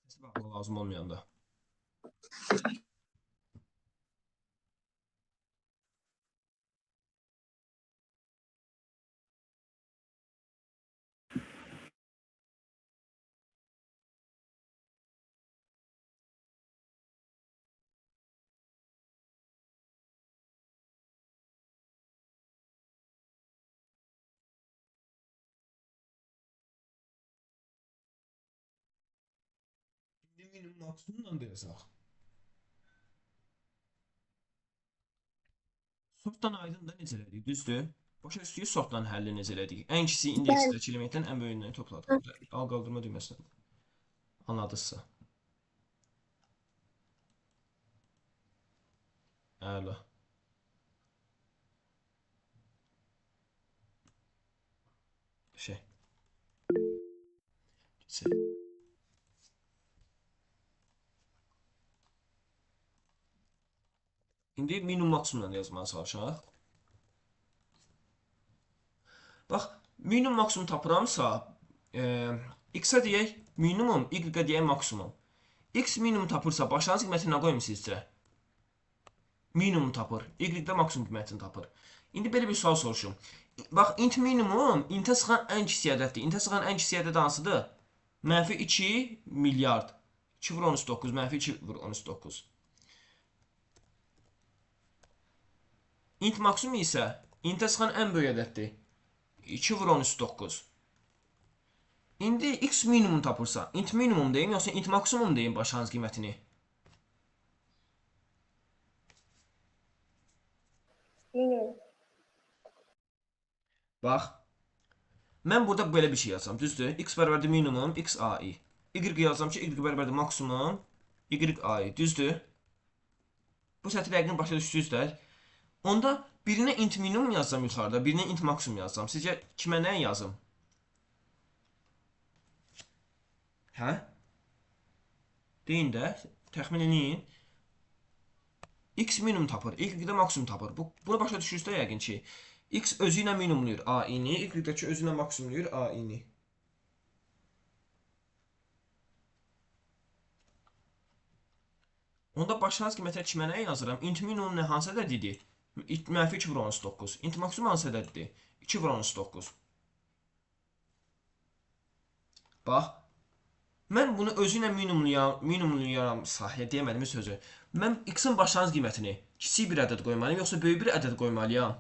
Baxmaq lazım olmayanda. İndi minimum maksimumla da yazaq. Sortdan aydın da necə elədik, düzdür? Başa düşdük sortdan həlli necə elədik? Ən kiçiyi indeksdəki elementdən ən böyüyündən topladıq. Al qaldırma düyməsindən. Anladınızsa. Əla. Şey. Keçək. İndi minimum maksimumdan yazmağa çalışaq. Bax, minimum maksimum tapıramsa, x-a deyək minimum, y-a deyək maksimum. X minimum tapırsa, başlanğıc qiymətini nə qoyum sizcə? Minimum tapır. Y-də maksimum qiymətini tapır. İndi belə bir sual soruşum. Bax, int minimum intə çıxan ən kiçik ədəddir. İntə çıxan ən kiçik ədəd hansıdır? Mənfi 2 milyard. 2 vur 13,9, mənfi 2 vur 13,9. İnt maksimum isə intə çıxan ən böyük ədəddir. 2 vur 13,9. İndi x minimum tapırsa, int minimum deyim, yoxsa int maksimum deyim başlanğıc qiymətini? Minimum. Bax, mən burada belə bir şey yazsam, düzdür? X bərabərdir minimum, x AI. Y yazsam ki, y bərabərdir maksimum, y AI, düzdür? Bu sətri yəqin başa düşdünüz də. Onda birinə int minimum yazsam yuxarıda, birinə int maksimum yazsam. Sizcə kimə nə yazım? Hə? Deyin də, təxmin eləyin. X minimum tapır, Y də maksimum tapır. Bunu başa düşürsünüz də yəqin ki. X özü ilə minimumlayır A-ni, Y-dəki özü ilə maksimumlayır A-ni. Onda başlanğıc qiymətinə kimə nə yazıram? Int minimum nə hansı ədəd idi? Mənfi 2 vur 13,9. İnt maksimum hansı ədəddir? 2 vur 13,9. Bax, mən bunu özü ilə minimumlayaram, sahə demədim sözü. Mən x-in başlanğıc qiymətini kiçik bir ədəd qoymalıyam, yoxsa böyük bir ədəd qoymalıyam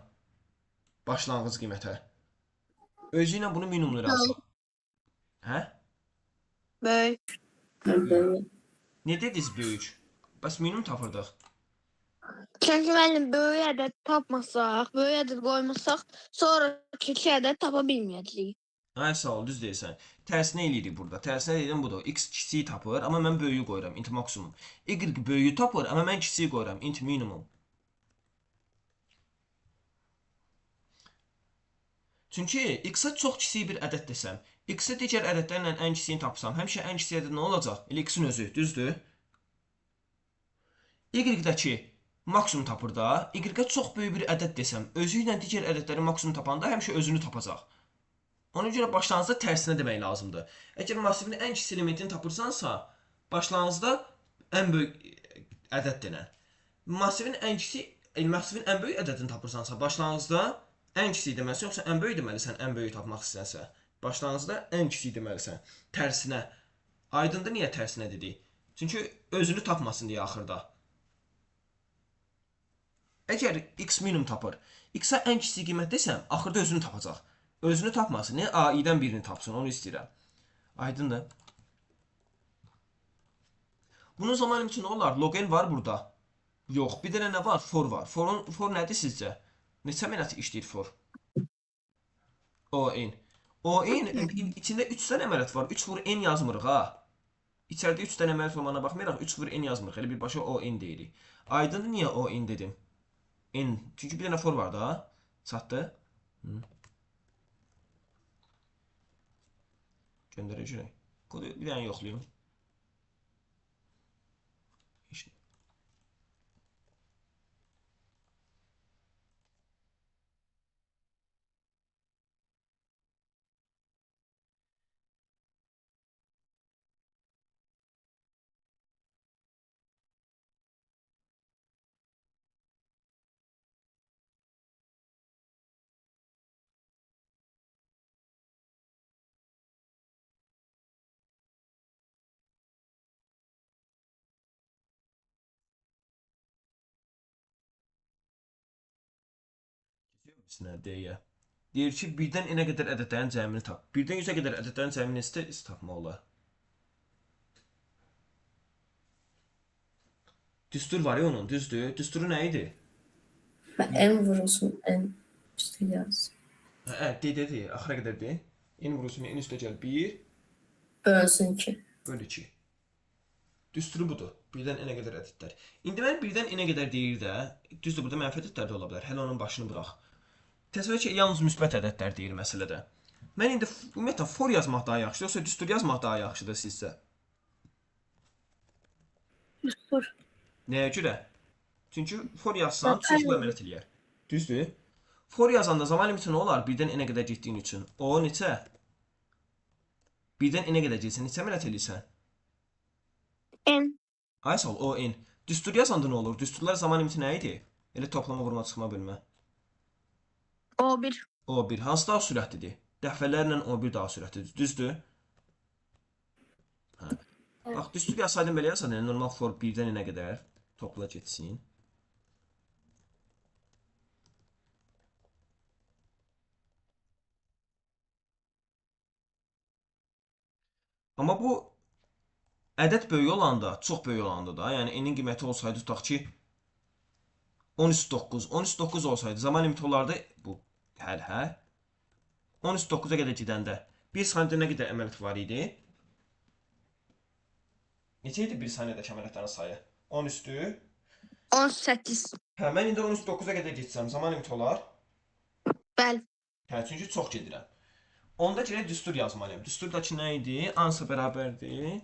başlanğıc qiymətə? Özü ilə bunu minimumlayıramsa. Hə? Böyük. Nə dediniz böyük? Bəs minimum tapırdıq. Çünki müəllim böyük ədəd tapmasaq, böyük ədəd qoymasaq, sonra kiçik ədəd tapa bilməyəcəyik. Ay sağ ol, düz deyirsən. Tərsinə eləyirik burada. Tərsinə deyirəm budur. X kiçiyi tapır, amma mən böyüyü qoyuram, int maksimum. Y böyüyü tapır, amma mən kiçiyi qoyuram, int minimum. Çünki x-a çox kiçik bir ədəd desəm, x-ə digər ədədlərlə ən kiçiyini tapsam, həmişə ən kiçik ədəd nə olacaq? Elə x-in özü, düzdür? Y-dəki maksimum tapır da, Y-ə çox böyük bir ədəd desəm, özü ilə digər ədədləri maksimum tapanda həmişə özünü tapacaq. Ona görə başlanğıcda tərsinə demək lazımdır. Əgər masivin ən kiçik elementini tapırsansa, başlanğıcda ən böyük ədəd denən. Masivin ən kiçik, masivin ən böyük ədədini tapırsansa, başlanğıcda ən kiçik deməlisən, yoxsa ən böyük deməlisən, ən böyüyü tapmaq istəyənsə. Başlanğıcda ən kiçik deməlisən. Tərsinə. Aydındır niyə tərsinə dedik? Çünki özünü tapmasın deyə axırda. Əgər x minimum tapır, x-a ən kiçik qiymət desəm, axırda özünü tapacaq. Özünü tapmasın, niyə? A-dən birini tapsın, onu istəyirəm. Aydındır. Bunun zamanı üçün nə olar? Log n var burada. Yox, bir dənə nə var? For var. For nədir sizcə? Neçə əməliyyatı işləyir for? O n. O n içində 3 dənə əməliyyat var. 3 vur n yazmırıq ha. İçəridə 3 dənə əməliyyat olmağına baxmayaraq 3 vur n yazmırıq. Elə birbaşa o n deyirik. Aydındır niyə o n dedim? N. Çünki bir dənə for var da. Çatdı. Hı. Göndərəcək. Kodu bir dənə yoxlayım. Heç nə. Keçiyor D-yə. Deyir ki, 1-dən n-ə qədər ədədlərin cəmini tap. 1-dən 100-ə qədər ədədlərin cəmini necə tapmaq olar? Düstur var ya onun, düzdür. Düsturu nə idi? N vurulsun, N üstə gəlsin. Hə, D dedi, axıra qədər de. N vurulsun, N üstə gəl 1 Bölsün 2. böl 2. Düsturu budur. 1-dən n-ə qədər ədədlər. İndi mən 1-dən n-ə qədər deyir də, düzdür, burada mənfi ədədlər də ola bilər. Hələ onun başını bıraq. Təsəvvür ki, yalnız müsbət ədədlər deyir məsələdə. Mən indi ümumiyyətlə for yazmaq daha yaxşıdır, yoxsa düstur yazmaq daha yaxşıdır sizcə? Düstur. Nəyə görə? Çünki for yazsan çoxlu əməliyyat eləyər. Düzdür? For yazanda zaman limiti nə olar? 1-dən n-ə qədər getdiyin üçün. O neçə? 1-dən n-ə qədər getsən neçə əməliyyat eləyirsən? N. Ay sağ ol, o n. Düstur yazanda nə olur? Düsturlar zaman limiti nə idi? Elə toplama, vurma, çıxma, bölmə. O1. O1. Hansı daha sürətlidir? Dəfələrlə O1 daha sürətlidir. Düzdür? Hə. Bax, düstur yazsaydım belə yazsaydım, yəni normal for 1-dən n-ə qədər topla getsin. Amma bu ədəd böyük olanda, çox böyük olanda da, yəni n-in qiyməti olsaydı tutaq ki 13,9, 13,9 olsaydı zaman limiti olardı bu həl hə. 13,9-a qədər gedəndə 1 saniyədə nə qədər əməliyyat var idi? Neçə idi 1 saniyədəki əməliyyatların sayı? 10 üstü. 18. Hə, mən indi 13,9-a qədər getsəm zaman limiti olar? Bəli. Hə, çünki çox gedirəm. Onda gərək düstur yazmalıyam. Düsturdakı nə idi? Ansa bərabərdir.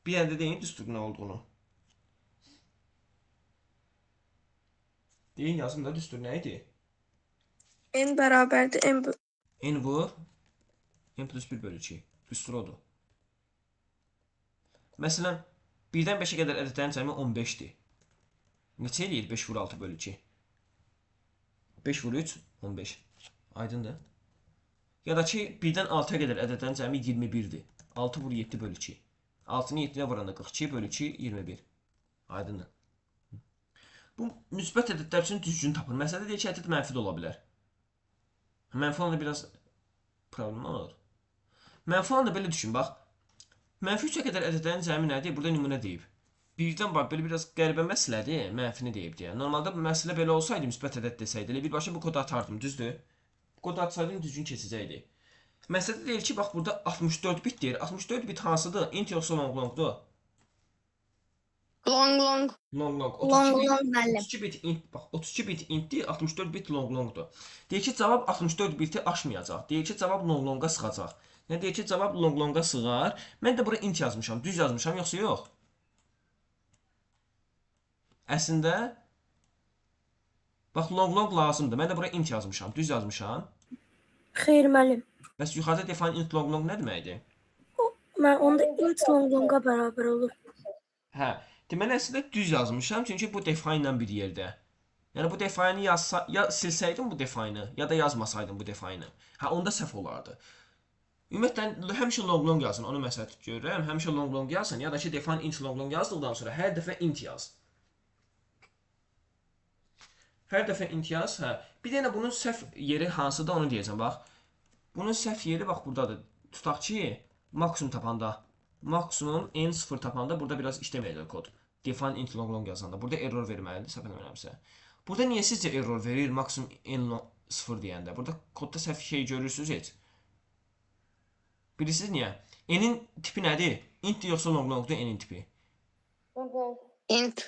Bir dənə də deyin düsturun nə olduğunu. Deyin yazım da düstur nə idi? N bərabərdir N N vur N plus 1 bölü 2. Düstur odur. Məsələn, 1-dən 5-ə qədər ədədlərin cəmi 15-dir. Neçə eləyir 5 vur 6 bölü 2? 5 vur 3, 15. Aydındır. Ya da ki, 1-dən 6-ya qədər ədədlərin cəmi 21-dir. 6 vur 7 bölü 2. 6-nı 7-yə vuranda 42 bölü 2, 21. Aydındır. Bu müsbət ədədlər üçün düzgün tapır. Məsələdə deyir ki, ədəd mənfi də ola bilər. Mənfi olanda biraz problem olur. Mənfi olanda belə düşün, bax. Mənfi 3-ə qədər ədədlərin cəmi nədir? Burada nümunə deyib. Birdən bax, belə biraz qəribə məsələdir, mənfini deyib deyə. Normalda bu məsələ belə olsaydı, müsbət ədəd desəydi, elə birbaşa bu kodu atardım, düzdür? Bu kodu atsaydım, düzgün keçəcəkdi. Məsələdə deyir ki, bax burada 64 bit deyir. 64 bit hansıdır? Int yoxsa long longdur? Long long. Long long. Long 32 bit, long müəllim. 32 bit int, bax 32 bit intdir, 64 bit long longdur. Deyir ki, cavab 64 biti aşmayacaq. Deyir ki, cavab long longa sığacaq. Nə deyir ki, cavab long longa sığar. Mən də bura int yazmışam. Düz yazmışam yoxsa yox? Əslində bax long long lazımdır. Mən də bura int yazmışam. Düz yazmışam. Xeyr müəllim. Bəs yuxarıda define int long long nə deməkdir? Mən onda int long longa bərabər olur. Hə, deməli əslində düz yazmışam, çünki bu define ilə bir yerdə. Yəni bu define-i yazsa, ya silsəydim bu define-i, ya da yazmasaydım bu define-i. Hə, onda səhv olardı. Ümumiyyətlə həmişə long long yazın, onu məsləhət görürəm. Həmişə long long yazın, ya da ki define int long long yazdıqdan sonra hər dəfə int yaz. Hər dəfə int yaz, hə. Bir dənə bunun səhv yeri hansıdır onu deyəcəm, bax. Bunun səhv yeri bax burdadır. Tutaq ki, maksimum tapanda, maksimum n0 tapanda burada biraz işləməyəcək kod. Define int long long yazanda. Burada error verməlidir, səhv eləmirəmsə. Burada niyə sizcə error verir maksimum n 0 deyəndə? Burada kodda səhv şey görürsünüz heç. Bilirsiniz niyə? N-in tipi nədir? Int yoxsa long-longdur n-in tipi? Long long. Int.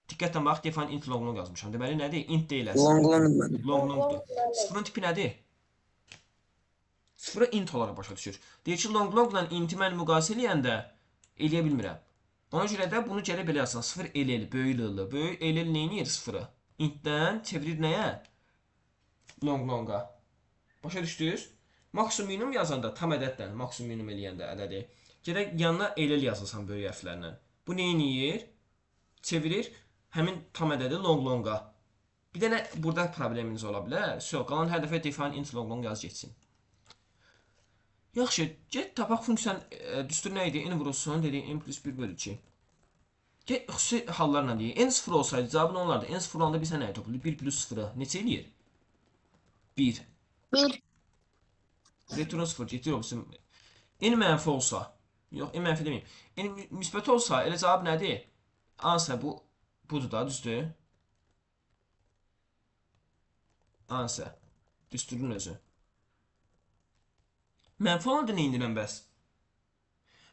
Diqqətlə bax, define int long-long yazmışam. Deməli nədir? Int deyil əslində. Long long mən. Long-longdur. Sıfırın tipi nədir? Sıfırı int olaraq başa düşür. Deyir ki, long-longla inti mən müqayisə eləyəndə eləyə bilmirəm. Ona görə də bunu gərək belə yazsan. 0 LL, böyük LL, böyük LL nə edir sıfırı? Intdən çevirir nəyə? Long-longa. Başa düşdünüz? Maksimum minimum yazanda tam ədədlə, maksimum minimum eləyəndə ədədi. Gərək yanına LL yazasan böyük hərflərlə. Bu nə edir? Çevirir həmin tam ədədi long-longa. Bir dənə burada probleminiz ola bilər. So, qalan hər dəfə define int long-long yaz getsin. Yaxşı, get tapaq funksiyanın düstur nə idi? N vurulsun, dedik n plus 1 bölü 2. Get xüsusi hallarla deyək. N 0 olsaydı cavabı nə olardı? N 0 olanda biz nəyi toplayırıq? 1 plus 0-ı neçə eləyir? 1. 1. Return 0 getir olsun. N mənfi olsa, yox, n mənfi deməyim. N müsbət olsa, elə cavab nədir? Answer bu budur da, düzdür? Answer. Düsturun özü. Mənfi olanda nə indirəm bəs?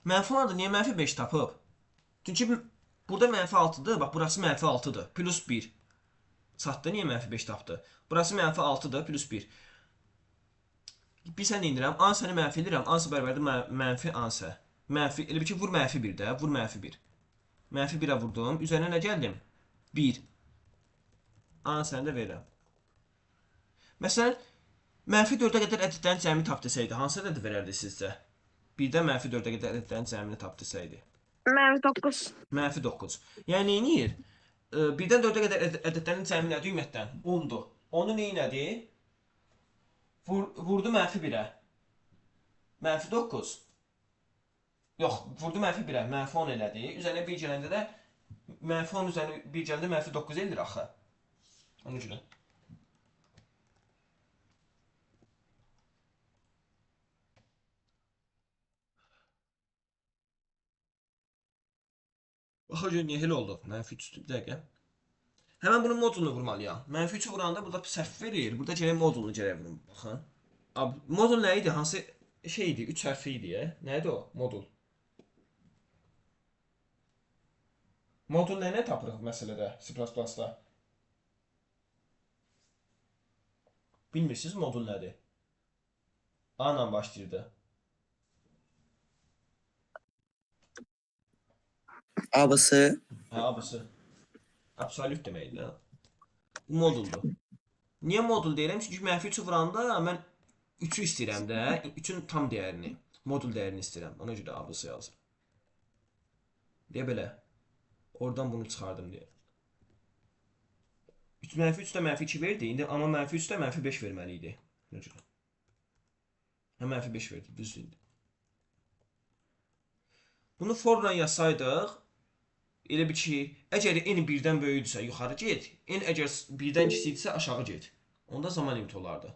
Mənfi olanda niyə mənfi 5 tapıb? Çünki burada mənfi 6-dır. Bax, burası mənfi 6-dır. Plus 1. Çatdı, niyə mənfi 5 tapdı? Burası mənfi 6-dır, plus 1. Bir sən nə indirəm? Answer-ni mənfi edirəm. Answer bərabərdir mənfi answer. Mənfi, elə bil ki, vur mənfi 1 də. Vur mənfi 1. Mənfi 1-ə vurdum. Üzərinə nə gəldim? 1. Answer-ni də verirəm. Məsələn, mənfi 4-ə qədər ədədlərin cəmini tap desəydi, hansı ədədi verərdi sizcə? 1-dən mənfi 4-ə qədər ədədlərin cəmini tap desəydi. Mənfi 9. Mənfi 9. Yəni, nə edir? 1-dən 4-ə qədər ədədlərin cəmi nədir ümumiyyətlə? 10-dur. Onu nə elədi? Vurdu mənfi 1-ə. Mənfi 9. Yox, vurdu mənfi 1-ə. Mənfi 10 elədi. Üzərinə 1 gələndə də mənfi 10 üzərinə 1 gələndə mənfi 9 eləyir axı. Ona görə. Baxa gör niyə elə oldu? Mənfi 3 bir dəqiqə. Həmən bunun modulunu vurmalıyam. Mənfi 3-ü vuranda burada səhv verir. Burada gərək modulunu gərək vurum. Baxın. Modul nə idi? Hansı şey idi? 3 hərfli idi. Nə idi o? Modul. Modul nə tapırıq məsələdə C++-da? Bilmirsiniz modul nədir? A ilə başlayırdı. ABC. Hə, ABC. Absolut deməkdir. Hə? Bu moduldur. Niyə modul deyirəm? Çünki mənfi 3-ü vuranda mən 3-ü istəyirəm də. 3-ün tam dəyərini, modul dəyərini istəyirəm. Ona görə ABC yazıram. Deyə belə. Oradan bunu çıxardım deyə. 3 mənfi 3 də mənfi 2 verdi. İndi amma mənfi 3 də mənfi 5 verməli idi. Ona görə. Hə, mənfi 5 verdi. Düzdür indi. Bunu forla yazsaydıq, elə bil ki, əgər n 1-dən böyükdürsə yuxarı get, n əgər 1-dən kiçikdirsə aşağı get. Onda zaman limiti olardı.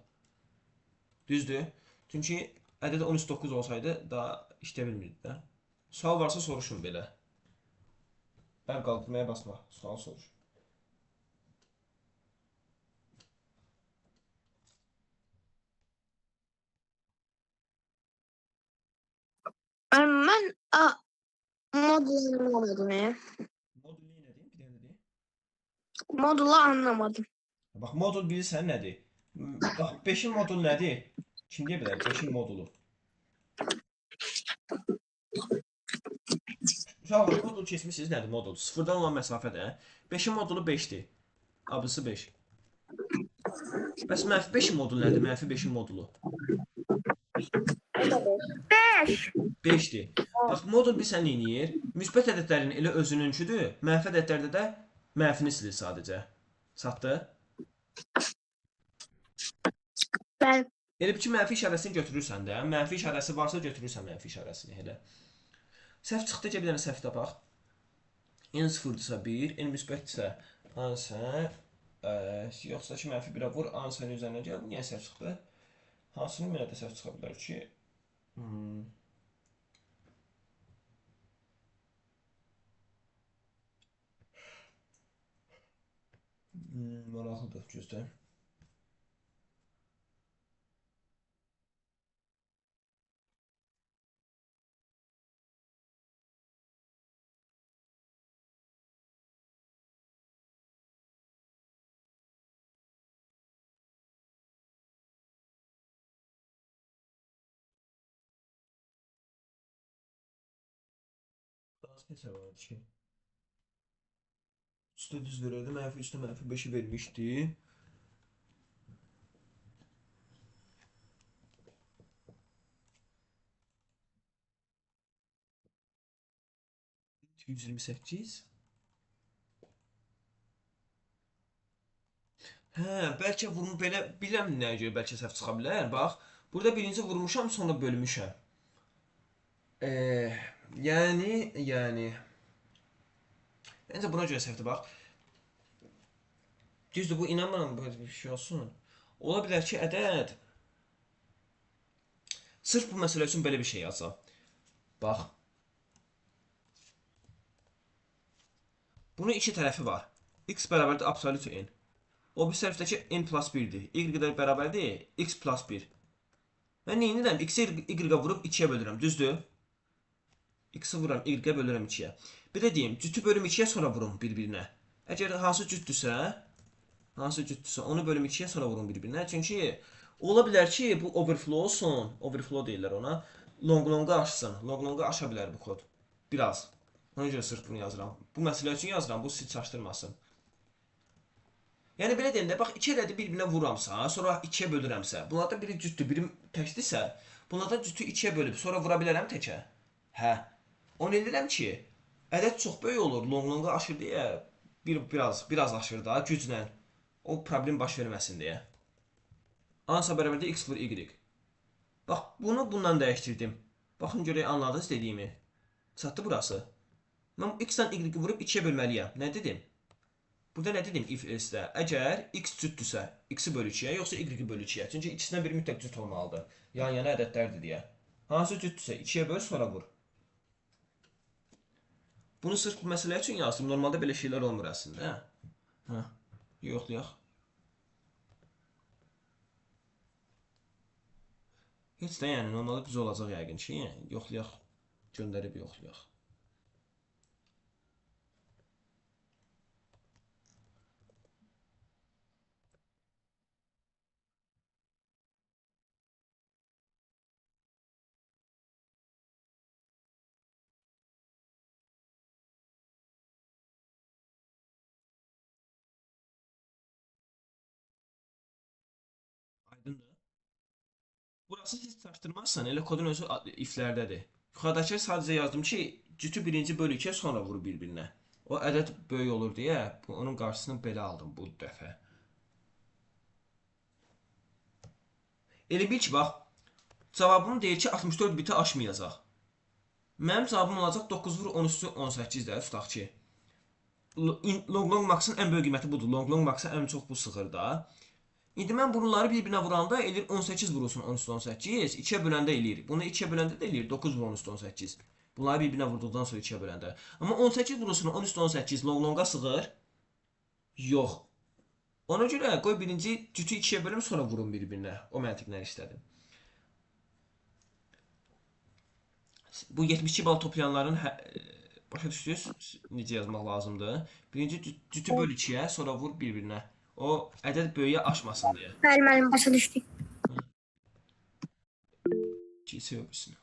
Düzdür? Çünki ədəd 13-9 olsaydı daha işləyə bilmirdi də. Sual varsa soruşun belə. Əl qaldırmaya basma, sual soruş. Mən modulu anlamadım ya. Modul nə deyim? Bir dənə deyim. Modulu anlamadım. Bax, modul bilirsən nədir? Bax, 5-in modulu nədir? Kim deyə bilər? 5-in modulu. Uşaqlar, modul keçmişsiniz nədir modul? Sıfırdan olan məsafədir. 5-in modulu 5-dir. ABC 5. Bəs mənfi 5-in modulu nədir? Mənfi 5-in modulu. O da 5. 5-dir. Bax, modul bilirsən nə eləyir? Müsbət ədədlərin elə özününküdür. Mənfi ədədlərdə də mənfini silir sadəcə. Çatdı? Bəli. Elə bil ki, mənfi işarəsini götürürsən də, mənfi işarəsi varsa götürürsən mənfi işarəsini elə. Səhv çıxdı ki, bir dənə səhv tapaq. N sıfırdırsa 1, N müsbətdirsə hansı, yoxsa ki, mənfi 1-ə vur, hansının üzərinə gəl. Niyə səhv çıxdı? Hansının mənə də səhv çıxa bilər ki? Maraqlıdır, gözlə. Neçə var ki? 3-də düz verirdi. Mənfi 3-də mənfi 5-i vermişdi. ...128. Hə, bəlkə vurmu belə bilirəm nəyə görə bəlkə səhv çıxa bilər. Bax, burada birinci vurmuşam, sonra bölmüşəm. Yəni Məncə buna görə səhvdir, bax. Düzdür, bu inanmıram belə bir şey olsun. Ola bilər ki, ədəd sırf bu məsələ üçün belə bir şey yazsam. Bax. Bunun iki tərəfi var. X bərabərdir absolut n. O bir tərəfdəki n plus 1-dir. Y də bərabərdir x plus 1. Mən nə edirəm? X-i y-ə vurub 2-yə bölürəm. Düzdür? X-i vururam, y-ə bölürəm 2-yə. Bir də deyim, cütü bölüm 2-yə sonra vurum bir-birinə. Əgər hansı cütdürsə, onu bölüm 2-yə sonra vurum bir-birinə. Çünki ola bilər ki, bu overflow olsun. Overflow deyirlər ona. Long-longa aşsın. Long-longa aşa bilər bu kod. Biraz. Ona görə sırf bunu yazıram. Bu məsələ üçün yazıram, bu sizi çaşdırmasın. Yəni belə deyim də, bax, iki ədədi bir-birinə vuramsa, sonra 2-yə bölürəmsə, bunlardan biri cütdür, biri təkdirsə, bunlardan cütü 2-yə bölüb, sonra vura bilərəm təkə? Hə. Onu eləyirəm ki, ədəd çox böyük olur, long-longa aşır deyə, biraz aşır da, güclə. O problem baş verməsin deyə. A-sa bərabərdir x vur y. Bax, bunu bundan dəyişdirdim. Baxın, görək, anladınız dediyimi. Çatdı burası. Mən x-dən y-i vurub 2-yə bölməliyəm. Nə dedim? Burada nə dedim if else-də? Əgər x cütdürsə, x-i böl 2-yə, yoxsa y-i böl 2-yə. Çünki ikisindən biri mütləq cüt olmalıdır. Yan-yana ədədlərdir deyə. Hansı cütdürsə, 2-yə böl, sonra vur. Bunu sırf bu məsələ üçün yazdım. Normalda belə şeylər olmur əslində. Hə, yoxlayaq. Heç də yəni, normalda düz olacaq yəqin ki. Yəni, yoxlayaq, göndərib yoxlayaq. Aydındır. Burası siz çaşdırmazsan, elə kodun özü iflərdədir. Yuxarıdakı sadəcə yazdım ki, cütü birinci böl 2-yə sonra vurur bir-birinə. O ədəd böyük olur deyə, onun qarşısını belə aldım bu dəfə. Elə bil ki, bax, cavabım deyir ki, 64 biti aşmayacaq. Mənim cavabım olacaq 9 vur 10 üstü 18 də, tutaq ki. Long-long max-ın ən böyük qiyməti budur. Long-long max-a ən çox bu sığır da. İndi mən bunları bir-birinə vuranda eləyir 18 vurulsun 10 üstü 18, 2-yə böləndə eləyir. Bunu 2-yə böləndə də eləyir 9 vur 10 üstü 18. Bunları bir-birinə vurduqdan sonra 2-yə böləndə. Amma 18 vurulsun 10 üstü 18 long-longa sığır? Yox. Ona görə qoy birinci cütü 2-yə bölüm, sonra vurun bir-birinə. O məntiqlə işlədim. Bu 72 bal toplayanların başa düşdünüz necə yazmaq lazımdır? Birinci cütü böl 2-yə, sonra vur bir-birinə. O ədəd böyüyə aşmasın deyə. Bəli, müəllim, başa düşdük. Keçək o birisini.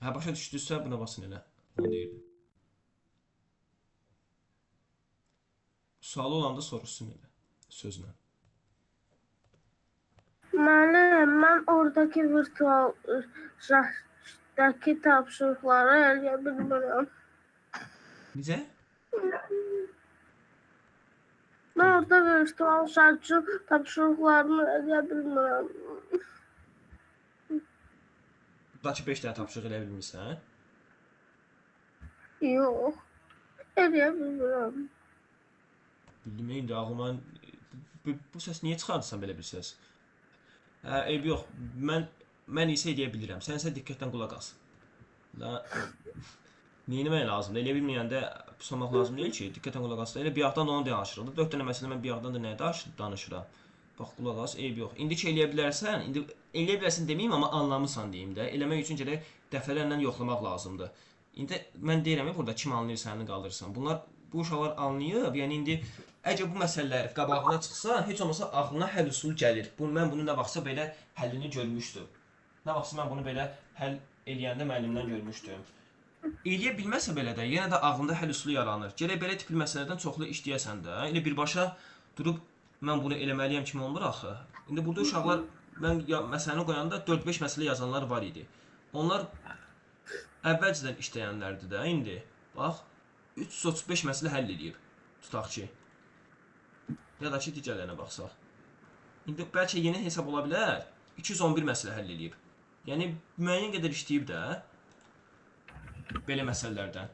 Hə, başa düşdünüzsə buna basın elə. Onu deyirdim. Sualı olanda soruşsun elə. Sözlə. Müəllim, mən oradakı virtual şəxsdəki tapşırıqları eləyə bilmirəm. Necə? Mən orada virtual şərtçi tapşırıqlarını eləyə bilmirəm. Buradakı 5 dənə tapşırıq eləyə bilmirsən? Yox, eləyə bilmirəm. Bildim, indi ağlıma bu səs niyə çıxardırsan belə bir səs? Hə, eybi yox. Mən isə eləyə bilirəm. Sən isə diqqətlə qulaq as. La. Nə etmək lazımdır? Elə bilməyəndə pis olmaq lazım deyil ki, diqqətlə qulaq as. Elə biyaqdan da onu danışırıq. 4 dənə məsələ mən biyaqdan da nəyə danışıram? Bax, qulaq as, eyb yox. İndi ki eləyə bilərsən, indi eləyə bilərsən deməyim, amma anlamısan deyim də. Eləmək üçün gərək dəfələrlə yoxlamaq lazımdır. İndi mən deyirəm burada kim anlayır səni qalırsan. Bunlar, bu uşaqlar anlayıb, yəni indi əgər bu məsələlər qabağına çıxsa, heç olmasa ağlına həll üsulu gəlir. Bu, mən bunu nə vaxtsa belə həllini görmüşdüm. Nə vaxtsa mən bunu belə həll eləyəndə müəllimdən görmüşdüm. Eləyə bilməsə belə də, yenə də ağlında həll üsulu yaranır. Gərək belə tipli məsələlərdən çoxlu işləyəsən də, elə birbaşa durub mən bunu eləməliyəm kimi olmur axı. İndi burada uşaqlar, mən məsələni qoyanda 4-5 məsələ yazanlar var idi. Onlar əvvəlcədən işləyənlərdir də indi. Bax, 335 məsələ həll eləyib, tutaq ki. Ya da ki, digərlərinə baxsaq. İndi bəlkə yeni hesab ola bilər, 211 məsələ həll eləyib. Yəni, müəyyən qədər işləyib də belə məsələlərdən.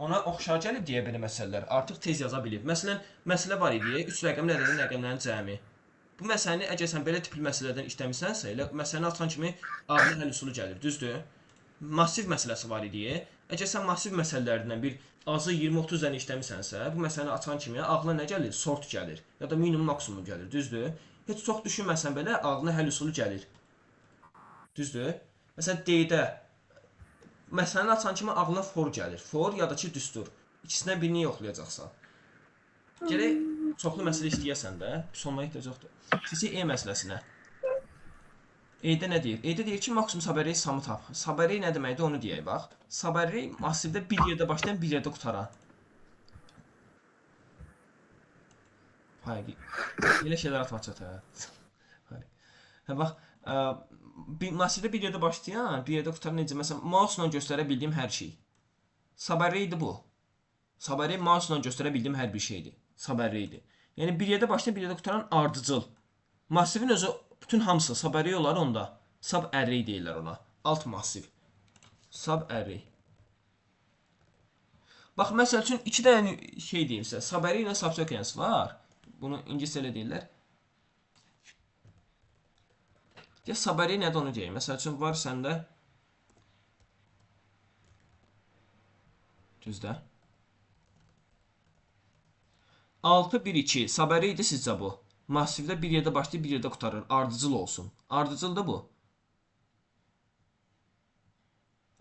Ona oxşar gəlib deyə belə məsələlər artıq tez yaza bilib. Məsələn, məsələ var idi, 3 rəqəmli ədədin rəqəmlərinin cəmi. Bu məsələni əgər sən belə tipli məsələlərdən işləmisənsə, elə məsələni açan kimi ağlına həll üsulu gəlir, düzdür? Massiv məsələsi var idi. Əgər sən massiv məsələlərdən bir azı 20-30 dənə işləmisənsə, bu məsələni açan kimi ağlına nə gəlir? Sort gəlir ya da minimum maksimum gəlir, düzdür? Heç çox düşünməsən belə ağlına həll üsulu gəlir. Düzdür? Məsələn, D-də məsələni açan kimi ağlına for gəlir. For ya da ki, düstur. İkisindən birini yoxlayacaqsan. Gərək çoxlu məsələ istəyəsən də, pis olmaya ehtiyac yoxdur. Keçək E məsələsinə. E-də nə deyir? E-də deyir ki, maksimum subarray samı tap. Subarray nə deməkdir, onu deyək, bax. Subarray massivdə bir yerdə başlayan, bir yerdə qutaran. Hayır, elə şeylər atma çata. Hə, bax, massivdə bir yerdə başlayan, bir yerdə qutaran necə? Məsələn, mouse-la göstərə bildiyim hər şey. Subarray-dir bu. Subarray mouse-la göstərə bildiyim hər bir şeydir. Subarray-dir. Yəni, bir yerdə başlayan, bir yerdə qutaran ardıcıl. Massivin özü, bütün hamısı subarray olar onda. Subarray deyirlər ona. Alt massiv. Subarray. Bax, məsəl üçün, iki dənə şey deyim sizə. Subarray ilə subsequence var. Bunu ingiliscə elə deyirlər. Ya subarray nədir onu deyim. Məsəl üçün, var səndə düzdə 6, 1, 2. Subarray idi sizcə bu. Massivdə bir yerdə başlayıb, bir yerdə qurtarır. Ardıcıl olsun. Ardıcıldır bu.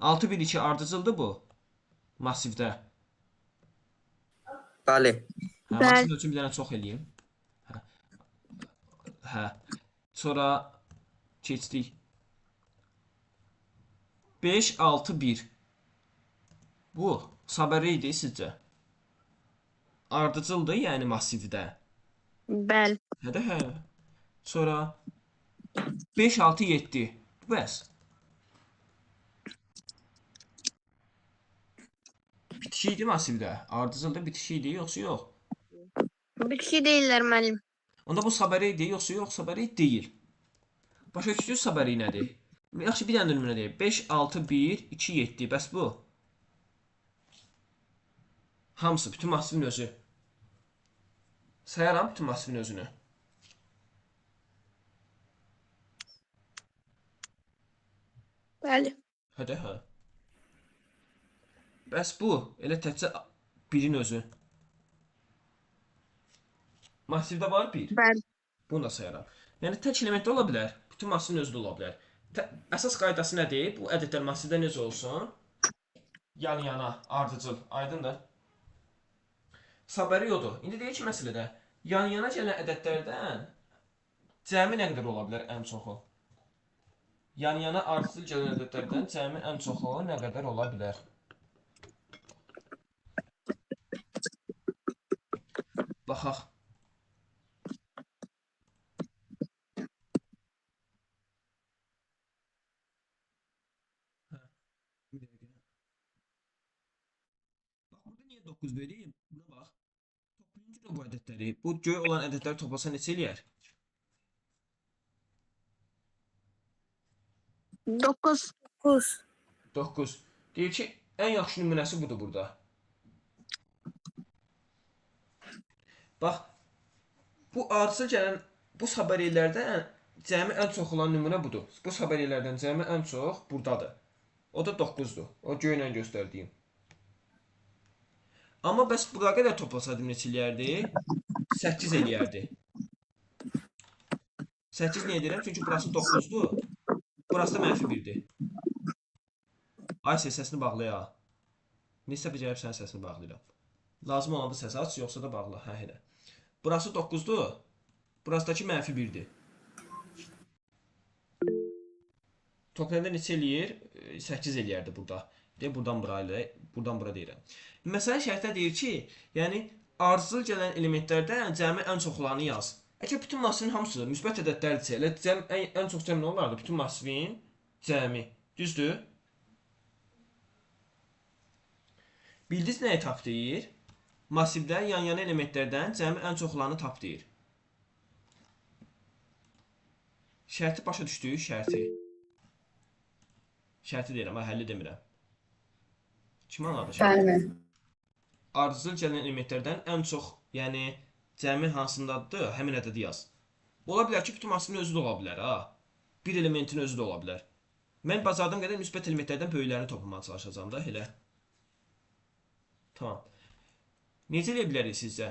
6, 1, 2 ardıcıldır bu. Massivdə. Bəli. Hə, massiv üçün bir dənə çox eləyim. Hə. Hə. Sonra keçdik. 5, 6, 1. Bu subarray idi sizcə. Ardıcıldır, yəni massivdə. Bəli. Hə də hə. Sonra 5, 6, 7. Bəs. Bitişik idi massivdə. Ardıcıldır, bitişik idi, yoxsa yox? Bitişik deyirlər müəllim. Onda bu subarray idi, yoxsa yox, subarray deyil. Başa düşdünüz subarray nədir? Yaxşı, bir dənə nümunə deyək. 5, 6, 1, 2, 7. Bəs bu? Hamısı, bütün massivin özü. Sayaram bütün massivin özünü. Bəli. Hə də hə. Bəs bu, elə təkcə birin özü. Massivdə var bir. Bəli. Bunu da sayaram. Yəni tək element də ola bilər, bütün massivin özü də ola bilər. Əsas qaydası nədir? Bu ədədlər massivdə necə olsun? Yan-yana, ardıcıl. Aydındır? Subarray odur. İndi deyir ki, məsələdə yan-yana gələn ədədlərdən cəmi nə qədər ola bilər ən çoxu? Yan-yana ardıcıl gələn ədədlərdən cəmi ən çoxu nə qədər ola bilər? Baxaq. Bir dəqiqə. Bax, burada niyə 9 vereyim? Buna bax. Toplayınca da bu ədədləri, bu göy olan ədədləri toplasa neçə eləyər? 9. 9. 9. Deyir ki, ən yaxşı nümunəsi budur burada. Bax, bu ardıcıl gələn bu subarraylərdən cəmi ən çox olan nümunə budur. Bu subarraylərdən cəmi ən çox buradadır. O da 9-dur. O göylə göstərdiyim. Amma bəs bura qədər toplasaydım neçə eləyərdi? 8 eləyərdi. 8 niyə deyirəm? Çünki burası 9-dur. Burası da mənfi 1-dir. Aysə səsini bağlaya. Neçə dəfə gəlib sənin səsini bağlayıram. Lazım olanda səs aç, yoxsa da bağla. Hə, elə. Burası 9-dur. Burasındakı mənfi 1-dir. Toplayanda neçə eləyir? 8 eləyərdi burada. Deyə buradan bura ilə, buradan bura deyirəm. Məsələ şərtdə deyir ki, yəni ardıcıl gələn elementlərdən cəmi ən çoxlarını yaz. Əgər bütün massivin hamısı müsbət ədədlərdirsə, elə cəm, ən çox cəm nə olardı? Bütün massivin cəmi. Düzdür? Bildiniz nəyi tap deyir? Massivdə yan-yana elementlərdən cəmi ən çoxlarını tap deyir. Şərti başa düşdük, şərti. Şərti deyirəm, ha, həlli demirəm. Kim anladı şərti? Bəli. Ardıcıl gələn elementlərdən ən çox, yəni cəmi hansındadır, həmin ədədi yaz. Ola bilər ki, bütün massivin özü də ola bilər, ha. Bir elementin özü də ola bilər. Mən bacardığım qədər müsbət elementlərdən böyüklərini toplamağa çalışacağam da, elə. Tamam. Necə eləyə bilərik sizcə?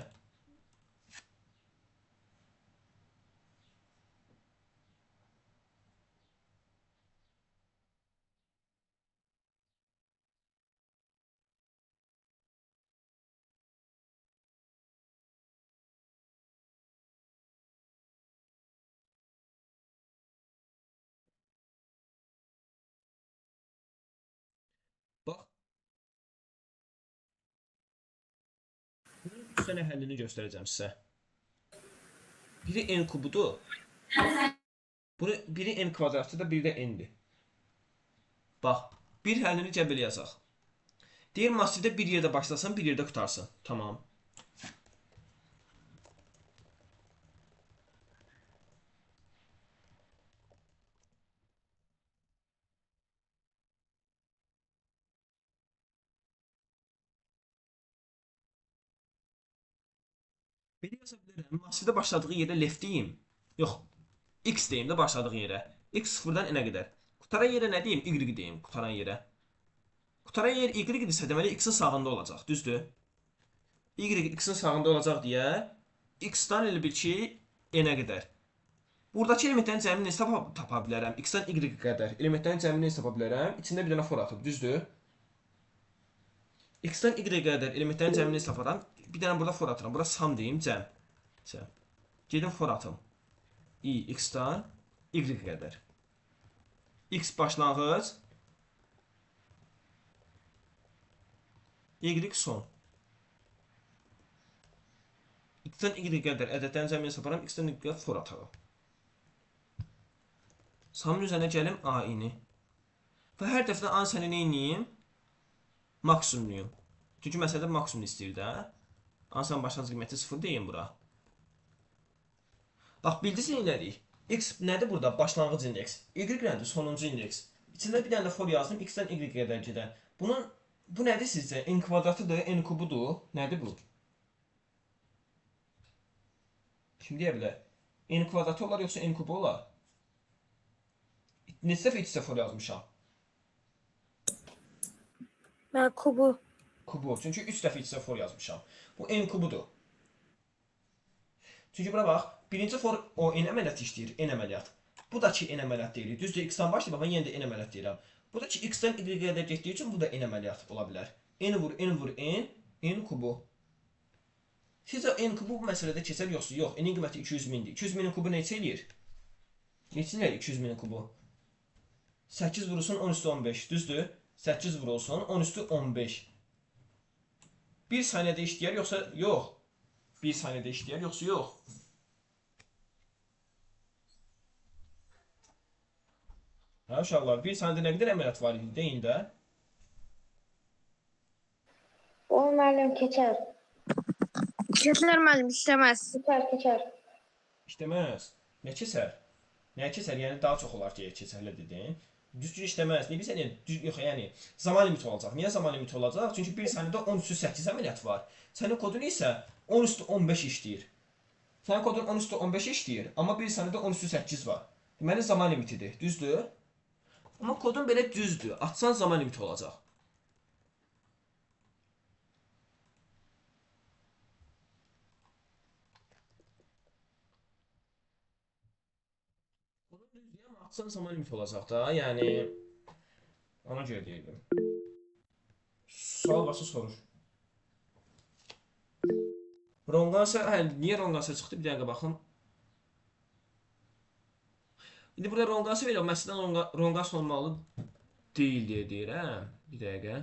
Bax. Bunun 3 dənə həllini göstərəcəm sizə. Biri n kubudur. Bunu biri n kvadratıdır, biri də n-dir. Bax, bir həllini gəl belə yazaq. Deyir massivdə bir yerdə başlasın, bir yerdə qutarsın. Tamam. Belə yaza bilərəm. Massivdə başladığı yerə left deyim. Yox, x deyim də başladığı yerə. X sıfırdan n-ə qədər. Qutaran yerə nə deyim? Y deyim qutaran yerə. Qutaran yer y idisə, deməli x-in sağında olacaq, düzdür? Y x-in sağında olacaq deyə x-dan elə bil ki, n-ə qədər. Buradakı elementlərin cəmini necə tapa bilərəm? X-dan y qədər. Elementlərin cəmini necə tapa bilərəm? İçində bir dənə for atıb, düzdür? X-dan y qədər elementlərin cəmini necə taparam? Bir dənə burada for atıram. Bura sum deyim, cəm. Cəm. Gedim for atım. I, x-dan y qədər. X başlanğıc, Y son. X-dan y qədər ədədlərin cəmini taparam, x-dan y qədər for atarım. Sum'un üzərinə gəlim A-ini. Və hər dəfə A səni nə edeyim? Maksimumluyum. Çünki məsələdə maksimum istəyir də. A sənin başlanğıc qiyməti 0 deyim bura. Bax, bildiniz nə elədik? X nədir burada? Başlanğıc indeks. Y nədir? Sonuncu indeks. İçində bir dənə də for yazdım. X-dən Y qədər gedən. Bunun, bu nədir sizcə? N kvadratıdır, N kubudur. Nədir bu? Kim deyə bilər? N kvadratı olar, yoxsa N kubu olar? Neçə dəfə iç-içə for yazmışam? Mən kubu. Kubu. Çünki 3 dəfə iç-içə for yazmışam. Bu N kubudur. Çünki bura bax, birinci for o N əməliyyatı işləyir, N əməliyyat. Bu da ki N əməliyyat deyirik. Düzdür, X-dan başlayıb, amma yenə də N əməliyyat deyirəm. Bu da ki X-dan Y qədər getdiyi üçün bu da N əməliyyat ola bilər. N vur, N vur, N, N kubu. Sizcə N kubu bu məsələdə keçər yoxsa yox? N-in qiyməti 200 mindir. 200 minin kubu neçə eləyir? Neçə eləyir 200 minin kubu? 8 vurulsun 10 üstü 15, düzdür? 8 vurulsun 10 üstü 15. Bir saniyədə işləyər yoxsa yox? Bir saniyədə işləyər yoxsa yox? Hə, uşaqlar, bir saniyədə nə qədər əməliyyat var idi deyin də. O müəllim keçər. Keçər müəllim, işləməz. Keçər, keçər. İşləməz. Nə keçər? Nə keçər? Yəni daha çox olar ki, keçər elə dedin. Düzdür, işləməz. Nə bilirsən, yəni, düz, yox, yəni zaman limiti olacaq. Niyə zaman limiti olacaq? Çünki bir saniyədə 10 üstü 8 əməliyyat var. Sənin kodun isə 10 üstü 15 işləyir. Sənin kodun 10 üstü 15 işləyir, amma bir saniyədə 10 üstü 8 var. Deməli zaman limitidir. Düzdür? Amma kodun belə düzdür. Atsan zaman limiti olacaq. Atsan zaman limit olacaq da, yəni ona görə deyirdim. Sual varsa soruş. Wrong answer, hə, niyə wrong answer çıxdı? Bir dəqiqə baxın. İndi burada wrong answer verir, məsələn wrong answer olmalı deyil deyə deyirəm. Bir dəqiqə.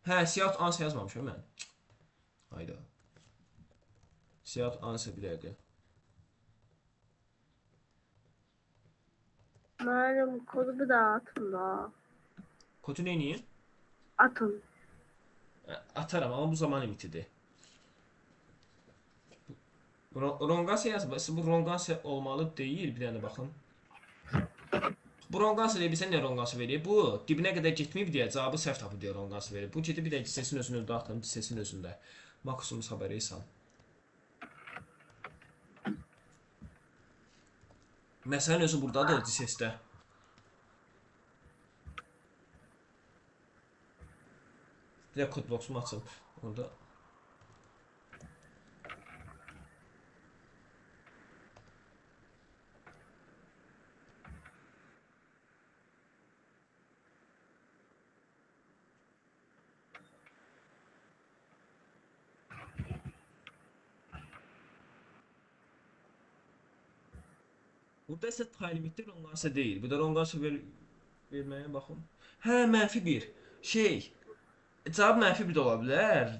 Hə, cout answer yazmamışam mən. Hayda. Cout answer, bir dəqiqə. Müəllim, kodu bir daha atın da. Kodu neyniyim? Atın. Ataram, amma bu zaman limitidir. Wrong answer yazıb. Bu wrong answer olmalı deyil. Bir dənə baxın. Bu wrong answer deyə bilsən niyə wrong answer verir? Bu dibinə qədər getməyib deyə cavabı səhv tapıb deyə wrong answer verir. Bu gedib bir də sesin özünü dağıtım, sesin özündə. Maksimum xəbəri. Məsələnin özü buradadır, sesdə. Bir də kod boxumu açım. Orada. Burada isə time limitdə wrong answer deyil. Bu da wrong answer verməyə baxın. Hə, -1. Şey, cavab -1 də ola bilər.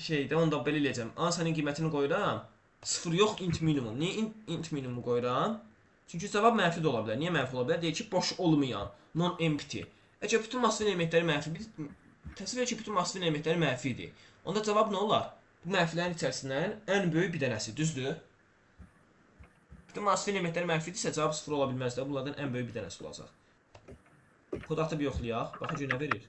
Şeydə onu da belə eləyəcəm. Answer'ın qiymətini qoyuram. 0 yox, int minimum. Niyə int minimum qoyuram? Çünki cavab mənfi də ola bilər. Niyə mənfi ola bilər? Deyir ki, boş olmayan, non-empty. Əgər bütün massivin elementləri mənfi, təsəvvür et ki, bütün massivin elementləri mənfi idi. Onda cavab nə olar? Bu mənfilərin içərisindən ən böyük bir dənəsi, düzdür? Bütün massivin elementləri mənfidirsə, cavab 0 ola bilməz də. Bunlardan ən böyük bir dənəsi olacaq. Kod atıb yoxlayaq. Baxın ki, nə verir?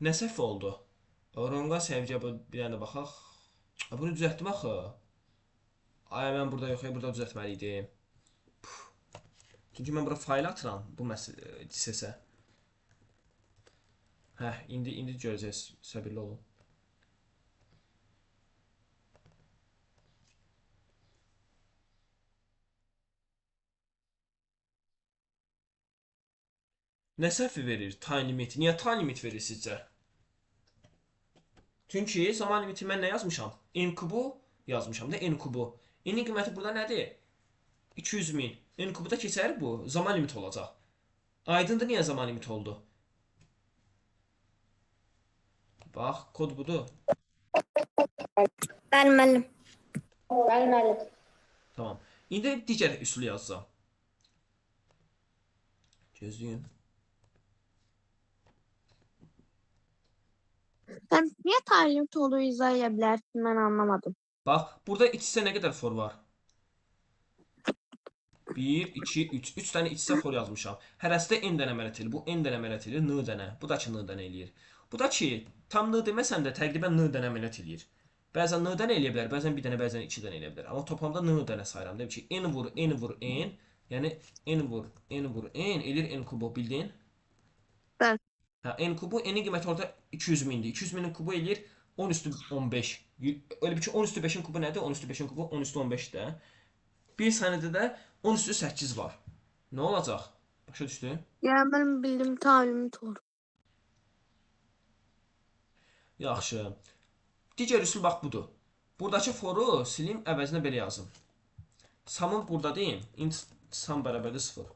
Nə səhv oldu? Wrong answer cavabı bir dənə baxaq. Bunu düzəltdim axı. Ay, mən burada yox, burada düzəltməli idim. Çünki mən bura fayl atıram bu səsə. Hə, indi görəcəyiz. Səbirli olun. Nə səhvi verir? Time limit. Niyə time limit verir sizcə? Çünki zaman limiti mən nə yazmışam? N kubu yazmışam da, N kubu. N-in qiyməti burada nədir? 200 min. N kubu da keçər bu. Zaman limiti olacaq. Aydındır niyə zaman limiti oldu? Bax, kod budur. Bəli, müəllim. Bəli, müəllim. Tamam. İndi digər üsulu yazacağam. Gözləyin. Sən niyə time limit olduğu izah edə bilərsin? Mən anlamadım. Bax, burada iç-içə nə qədər for var? 1, 2, 3. 3 dənə iç-içə for yazmışam. Hərəsi də n dənə əməliyyat eləyir. Bu n dənə əməliyyat eləyir, n dənə. Bu da ki n dənə eləyir. Bu da ki, tam n deməsəm də təqribən n dənə əməliyyat eləyir. Bəzən n dənə eləyə bilər, bəzən bir dənə, bəzən iki dənə eləyə bilər. Amma toplamda n dənə sayıram. Deyim ki, n vur, n vur, n. Yəni n vur, n vur, n eləyir n kubu, bildin? Bəli. Hə, n kubu, n-in qiyməti orada 200 mindir. 200 minin kubu eləyir 10 üstü 15. Elə bil ki, 10 üstü 5-in kubu nədir? 10 üstü 5-in kubu 10 üstü 15-dir. Bir saniyədə də 10 üstü 8 var. Nə olacaq? Başa düşdün? Yəni mənim bildiyim time limit olur. Yaxşı. Digər üsul bax budur. Buradakı foru silim, əvəzinə belə yazım. Sum-ın burada deyim. Int sum bərabərdir 0.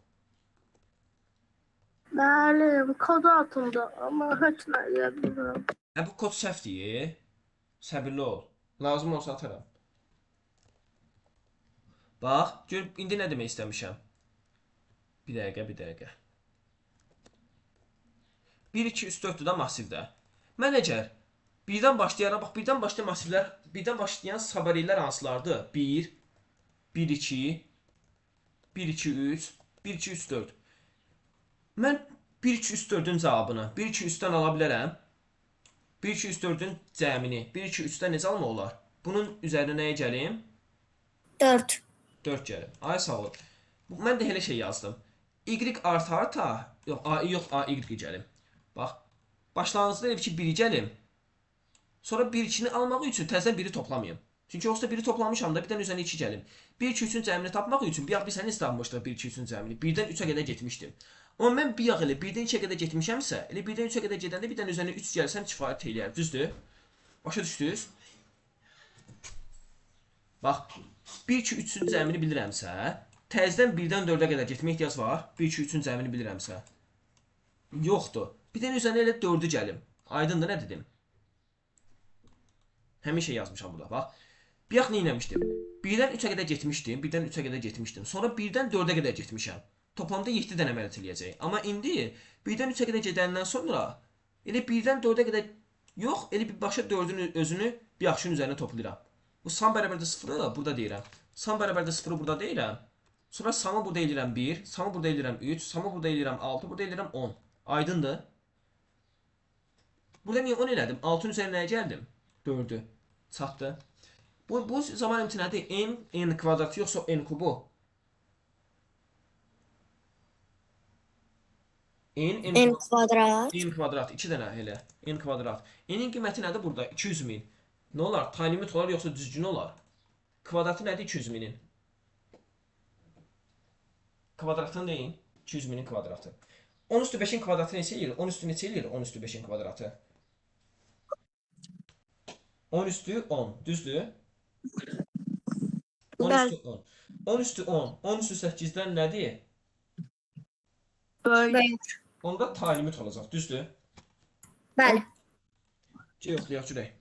Müəllim, kodu atın da, amma heç nə eləyə bilmirəm. Hə, bu kod səhvdir. Səbirli ol. Lazım olsa ataram. Bax, gör indi nə demək istəmişəm. Bir dəqiqə, bir dəqiqə. 1, 2, 3, 4-dür də massivdə. Mən əgər birdən başlayaram, bax, birdən başlayan massivlər, birdən başlayan subarraylər hansılardır? 1, 1, 2, 1, 2, 3, 1, 2, 3, 4. Mən 1, 2, 3, 4-ün cavabını 1, 2, 3-dən ala bilərəm. 1, 2, 3, 4-ün cəmini 1, 2, 3-dən necə almaq olar? Bunun üzərinə nəyə gəlim? 4. 4 gəlim. Ay sağ ol. Mən də elə şey yazdım. Y artı arta, yox, A, yox, A, Y gəlim. Bax. Başlanğıcda elə ki 1-i gəlim. Sonra 1-2-ni almaq üçün təzədən 1-i toplamayım. Çünki onsuz da 1-i toplamışam da, bir dənə üzərinə 2 gəlim. 1, 2, 3-ün cəmini tapmaq üçün bir biz hələ tapmışdıq 1, 2, 3-ün cəmini. 1-dən 3-ə qədər getmişdim. Amma mən bir elə 1-dən 2-yə qədər getmişəmsə, elə 1-dən 3-ə qədər gedəndə bir dənə üzərinə 3 gəlsəm kifayət eləyər. Düzdür? Başa düşdünüz? Bax, 1, 2, 3-ün cəmini bilirəmsə, təzədən 1-dən 4-ə qədər getməyə ehtiyac var. 1, 2, 3-ün cəmini bilirəmsə. Yoxdur. Bir dənə üzərinə elə 4-ü gəlim. Aydındır, nə dedim? Həmin şey yazmışam burada, bax. Bir nə eləmişdim? 1-dən 3-ə qədər getmişdim, 1-dən 3-ə qədər getmişdim. Sonra 1-dən 4-ə qədər getmişəm. Toplamda 7 dənə əməliyyat eləyəcək. Amma indi 1-dən 3-ə qədər gedəndən sonra elə 1-dən 4-ə qədər yox, elə birbaşa 4-ün özünü bir yaxşının üzərinə toplayıram. Bu sam bərabərdir 0-ı burada deyirəm. Sam bərabərdir 0-ı burada deyirəm. Sonra samı burada eləyirəm 1, samı burada eləyirəm 3, samı burada eləyirəm 6, burada eləyirəm 10. Aydındır? Burada niyə 10 elədim? 6-nın üzərinə nəyə gəldim? 4-ü. Çatdı. Bu zaman limiti nədir? N, n kvadratı yoxsa n kubu? N, N kvadrat. N kvadrat. 2 dənə elə. N kvadrat. N-in qiyməti nədir burada? 200 min. Nə olar? Tay limit olar yoxsa düzgün olar? Kvadratı nədir 200 minin? Kvadratını deyin. 200 minin kvadratı. 10 üstü 5-in kvadratı neçə eləyir? 10 üstü neçə eləyir? 10 üstü 5-in kvadratı. 10 üstü 10. Düzdür? 10 üstü 10. 10 üstü 10. 10 üstü 8-dən nədir? Böyük. Onda tay limit olacaq. Düzdür? Bəli. Yoxlayaq görək.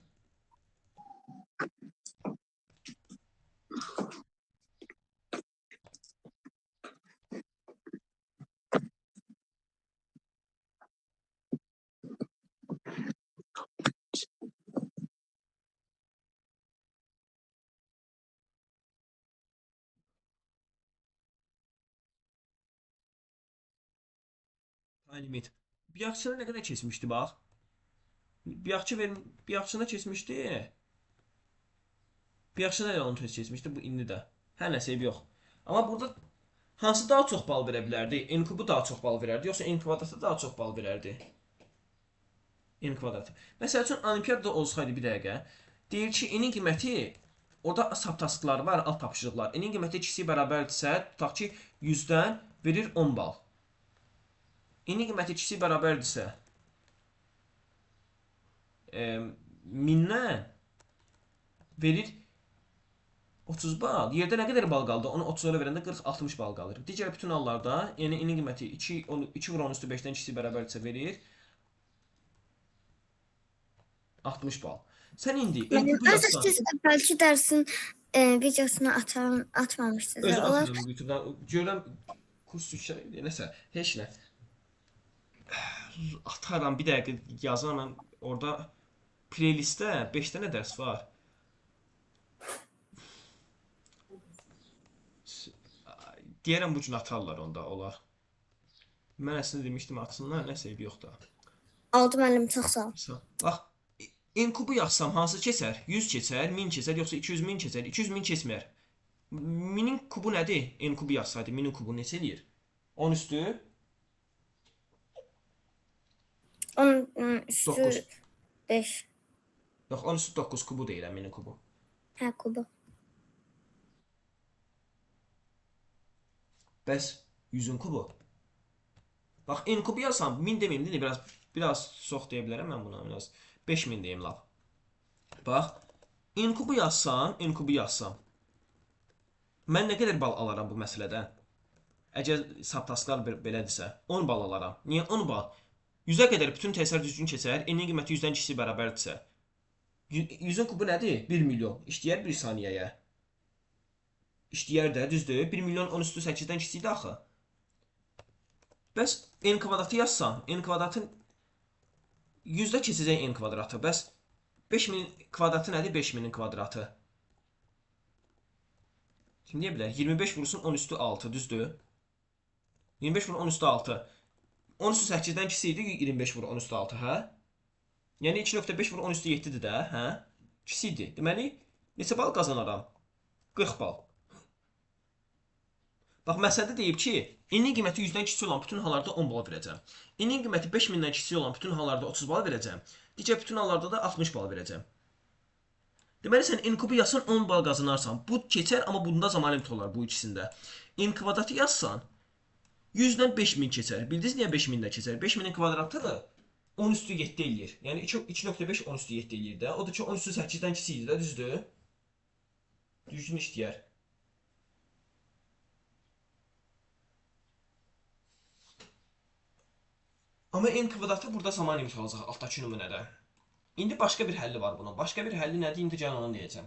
Limit. Biyaqçına nə qədər keçmişdi bax? Biyaqçına keçmişdi. Biyaqçına elə onu tez keçmişdi, bu indi də. Hər nəsə eybi yox. Amma burada hansı daha çox bal verə bilərdi? N kubu daha çox bal verərdi, yoxsa N kvadratı daha çox bal verərdi? N kvadratı. Məsəl üçün, olimpiyada olsaydı bir dəqiqə, deyir ki, N-in qiyməti, orada subtasklar var, alt tapşırıqlar. N-in qiyməti ikisi bərabərdirsə, tutaq ki, 100-dən verir 10 bal. N-in qiyməti ikisi bərabərdirsə, 1000-dən verir 30 bal. Yerdə nə qədər bal qaldı? Onu 30-a verəndə 40-60 bal qalır. Digər bütün hallarda, yəni N-in qiyməti 2 vur 10 üstü 5-dən ikisi bərabərdirsə verir 60 bal. Sən indi Ancaq siz əvvəlki dərsin videosunu atmamışsınız. Özüm atmadım YouTube-dan. Görürəm, kurs yüksək, nəsə, heç nə. Ataram, bir dəqiqə yazaram. Orada playlistdə 5 dənə dərs var. Deyərəm, bu gün atarlar onda, olar. Mən əslində demişdim, atsınlar, nəsə eybi yox da. Oldu müəllim, çox sağ ol. Bax, N kubu yazsam hansı keçər? 100 keçər, 1000 keçər, yoxsa 200 min keçər? 200 min keçmər. 1000-in kubu nədir? N kubu yazsaydı, 1000-in kubu neçə eləyir? 10 üstü? 10 üstü 9. 5. Yox, 10 üstü 9 kubu deyirəm, 1000-in kubu. Hə, kubu. Bəs 100-ün kubu? Bax, N kubu yazsam, 1000 deməyim, deyim, biraz çox deyə bilərəm mən buna, biraz 5000 deyim lap. Bax, N kubu yazsam, N kubu yazsam, mən nə qədər bal alaram bu məsələdən? Əgər subtasklar belədirsə, 10 bal alaram. Niyə 10 bal? 100-ə qədər bütün təsər düzgün keçər, N-in qiyməti 100-dən kiçik bərabərdirsə. 100-ün kubu nədir? 1 milyon. İşləyər 1 saniyəyə. İşləyər də, düzdür? 1 milyon 10 üstü 8-dən kiçikdir axı. Bəs N kvadratı yazsam, N kvadratın 100-də keçəcək N kvadratı. Bəs 5000 kvadratı nədir? 5000-in kvadratı. Kim deyə bilər? 25 vursun 10 üstü 6, düzdür? 25 vursun 10 üstü 6. 10 üstü 8-dən kiçik idi, 25 vur 10 üstü 6, hə? Yəni 2.5 vur 10 üstü 7-dir də, hə? Kiçik idi. Deməli, neçə bal qazanaram? 40 bal. Bax, məsələdə deyib ki, n-in qiyməti 100-dən kiçik olan bütün hallarda 10 bal verəcəm. N-in qiyməti 5000-dən kiçik olan bütün hallarda 30 bal verəcəm. Digər bütün hallarda da 60 bal verəcəm. Deməli, sən n kubu yazsan 10 bal qazanarsan. Bu keçər, amma bunda zaman limiti olar bu ikisində. N kvadratı yazsan 100-dən 5000 keçər. Bildiniz niyə 5000-də keçər? 5000-in kvadratı da 10 üstü 7 eləyir. Yəni 2.5 10 üstü 7 eləyir də. O da ki 10 üstü 8-dən kiçik idi də, düzdür? Düzgün işləyər. Amma n kvadratı burada zaman limiti olacaq altdakı nümunədə. İndi başqa bir həlli var bunun. Başqa bir həlli nədir? İndi gəlin onu deyəcəm.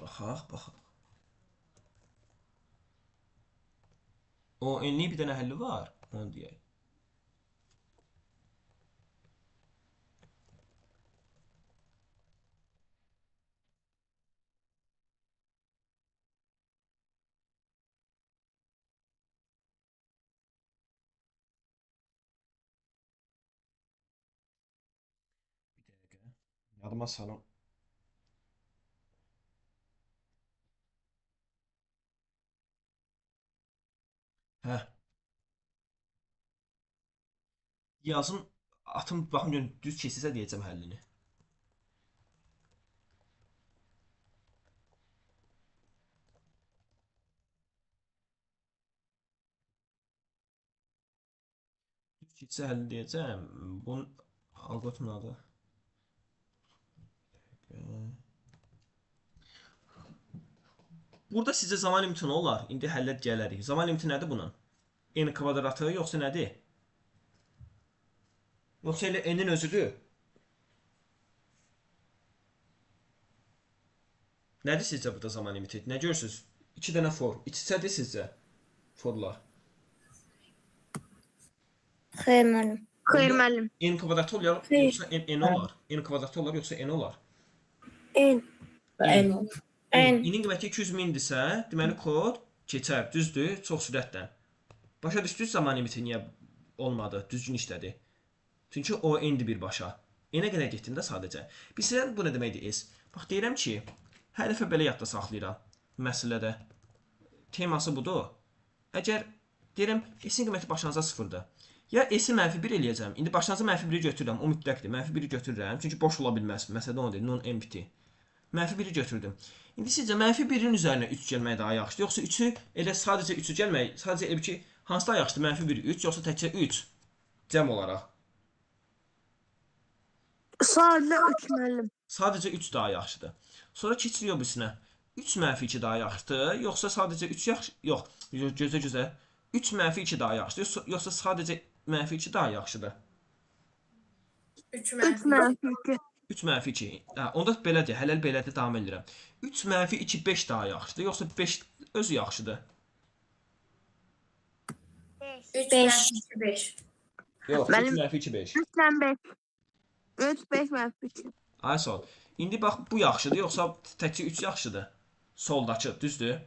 Baxaq, baxaq. O n-lik bir dənə həlli var. Onu deyək. Bir dəqiqə. Yadıma salım. Hə. Yazım, atım, baxım görüm düz keçirsə deyəcəm həllini. Düz keçirsə həllini deyəcəm. Bunun algoritmin adı. Burada sizcə zaman limiti nə olar? İndi həllə gələrik. Zaman limiti nədir bunun? N kvadratı yoxsa nədir? Yoxsa elə n-in özüdür? Nədir sizcə burada zaman limiti? Nə görürsünüz? 2 dənə for. İç-içədir sizcə forlar? Xeyr müəllim. Xeyr müəllim. N kvadratı olar yoxsa n olar? N kvadratı olar yoxsa n olar? N. N olur. N. N-in qiyməti 200 mindirsə, deməli kod keçər, düzdür, çox sürətlə. Başa düşdünüz zaman limiti niyə olmadı, düzgün işlədi. Çünki o n-dir birbaşa. N-ə qədər getdim də sadəcə. Bilirsən bu nə deməkdir S? Bax deyirəm ki, hər dəfə belə yadda saxlayıram məsələdə. Teması budur. Əgər deyirəm S-in qiyməti başlanğıca 0-dır. Ya S-i -1 eləyəcəm. İndi başlanğıca -1-i götürürəm, o mütləqdir. -1-i götürürəm, çünki boş ola bilməz. Məsələdə onu deyir, non-empty. -1-i götürdüm. İndi sizcə -1-in üzərinə 3 gəlmək daha yaxşıdır, yoxsa 3-ü elə sadəcə 3-ü gəlmək, sadəcə elə bir ki, hansı daha yaxşıdır? -1 3 yoxsa təkcə 3 cəm olaraq? Sadəcə 3 müəllim. Sadəcə 3 daha yaxşıdır. Sonra keçirik o birisinə. 3 -2 daha yaxşıdır, yoxsa sadəcə 3 yaxşı? Yox, gözə-gözə. 3 -2 daha yaxşıdır, yoxsa sadəcə -2 daha yaxşıdır? 3 3 mənfi. -2. 3 -2. Hə, onda belədir, hələlik belədir, davam edirəm. 3 -2 5 daha yaxşıdır, yoxsa 5 özü yaxşıdır? 3 5. mənfi 5. Yox, 3 Mənim- -2 5. 3 ilə 5. 3 5 -2. Ay sağ ol. İndi bax bu yaxşıdır, yoxsa təkcə 3 yaxşıdır? Soldakı, düzdür?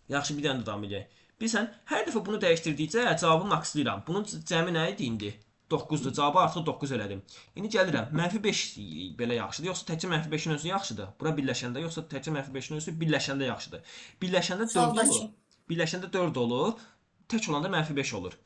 Yaxşı, bir dənə də davam edək. Bilirsən, hər dəfə bunu dəyişdirdikcə cavabı makslayıram. Bunun cəmi nə idi indi? 9-dur. Cavabı artıq 9 elədim. İndi gəlirəm. -5 belə yaxşıdır, yoxsa təkcə -5-in özü yaxşıdır? Bura birləşəndə, yoxsa təkcə -5-in özü birləşəndə yaxşıdır? Birləşəndə 4 olur. Soldakı. Birləşəndə 4 olur. Tək olanda -5 olur.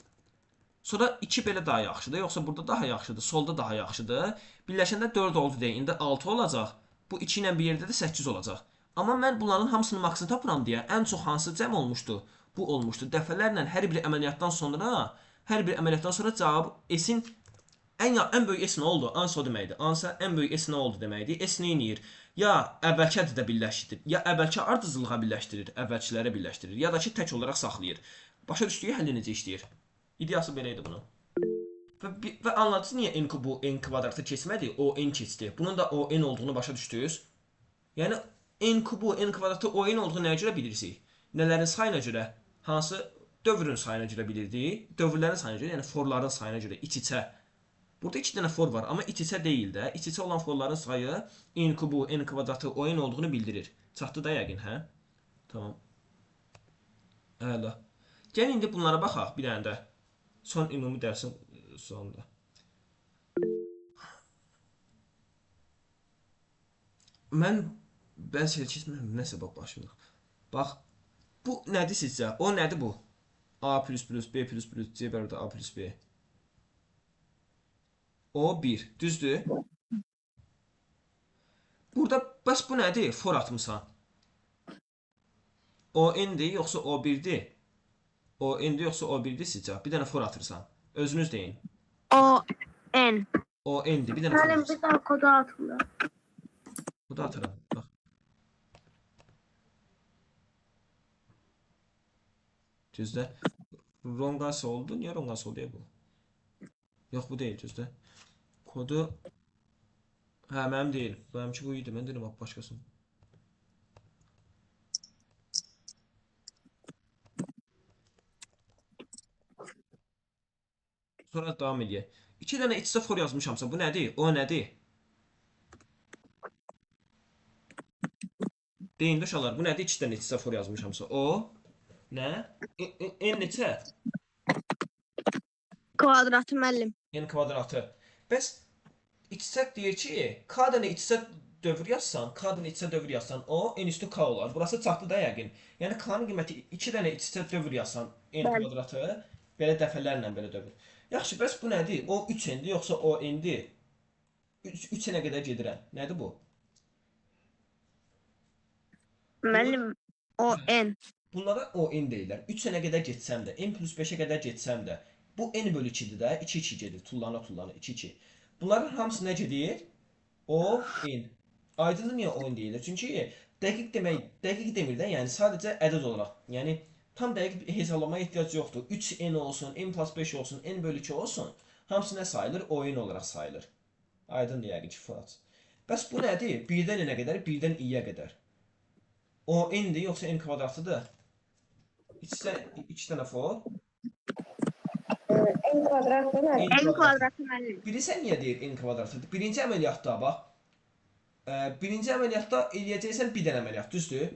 Sonra 2 belə daha yaxşıdır, yoxsa burada daha yaxşıdır, solda daha yaxşıdır. Birləşəndə 4 oldu deyə, indi 6 olacaq. Bu 2 ilə bir yerdə də 8 olacaq. Amma mən bunların hamısının maksını tapıram deyə ən çox hansı cəm olmuşdu? Bu olmuşdu. Dəfələrlə hər bir əməliyyatdan sonra, cavab S-in ən böyük S nə oldu? Ansa o deməkdir. Ansa ən böyük S nə oldu deməkdir. S nə eləyir? Ya əvvəlki ədədə birləşdirir, ya əvvəlki ardıcıllığa birləşdirir, əvvəlkilərə birləşdirir, ya da ki tək olaraq saxlayır. Başa düşdüyü həlli necə işləyir? İdeyası belə idi bunun. Və anladınız niyə n kubu n kvadratı keçmədi, o n keçdi. Bunun da o n olduğunu başa düşdünüz. Yəni n kubu n kvadratı o n olduğunu nəyə görə bilirsiniz? Nələrin sayına görə? Hansı dövrün sayına görə bilirdik? Dövrlərin sayına görə, yəni forların sayına görə iç-içə. Burada 2 dənə for var, amma iç-içə deyil də. İç-içə olan forların sayı n kubu n kvadratı o n olduğunu bildirir. Çatdı da yəqin, hə? Tamam. Əla. Gəlin indi bunlara baxaq bir dənə də. Son ümumi dərsin sonunda. Mən Bəzi şey keçmirəm, nəsə bax başımda. Bax, bu nədir sizcə? O nədir bu? A plus plus, B plus plus, C bərabər A plus B. O 1, düzdür? Burada bəs bu nədir? For atmısan. O n-dir yoxsa o 1-dir? O n-dir yoxsa o 1-dir sizcə? Bir dənə for atırsan. Özünüz deyin. O N. O n-dir. Bir dənə for Müəllim atırsan. bir daha kodu atın da. Bu da atıram. Bax. Düzdür. Rongas oldu. Niyə Rongas oldu ya bu? Yox, bu deyil, düzdür. Kodu hə, mənim deyil. Mənimki bu idi. Mən deyirəm, bax, başqasını. Sonra davam eləyək. 2 dənə iç-içə for yazmışamsa, bu nədir? O nədir? Deyin də uşaqlar, bu nədir? 2 dənə iç-içə for yazmışamsa, o nə? N neçə? Kvadratı müəllim. N kvadratı. Bəs iç-içə deyir ki, K dənə iç-içə dövr yazsan, K dənə iç-içə dövr yazsan, o N üstü K olar. Burası çatdı da yəqin. Yəni K-nın qiyməti 2 dənə iç-içə dövr yazsan, N Bəli. kvadratı belə dəfələrlə belə dövr. Yaxşı, bəs bu nədir? O 3 N-dir yoxsa o N-dir? 3 N-ə qədər gedirəm. Nədir bu? Müəllim o N. Bunlara o n deyirlər. 3 n-ə qədər getsəm də, n plus 5-ə qədər getsəm də, bu n bölü 2-dir də, 2 2 gedir, tullana tullana 2 2. Bunların hamısı nə gedir? O n. Aydındır niyə o n deyilir? Çünki dəqiq demək, dəqiq demir də, yəni sadəcə ədəd olaraq. Yəni tam dəqiq bir hesablamaya ehtiyac yoxdur. 3 n olsun, n plus 5 olsun, n bölü 2 olsun, hamısı nə sayılır? O n olaraq sayılır. Aydındır yəqin ki, Furat. Bəs bu nədir? 1-dən n-ə qədər, 1-dən i-yə qədər. O n-dir yoxsa n kvadratıdır? İki dənə for. N kvadratı müəllim. N kvadratı müəllim. Bilirsən niyə deyir n kvadratıdır? Birinci əməliyyatda bax. Birinci əməliyyatda eləyəcəksən bir dənə əməliyyat, düzdür?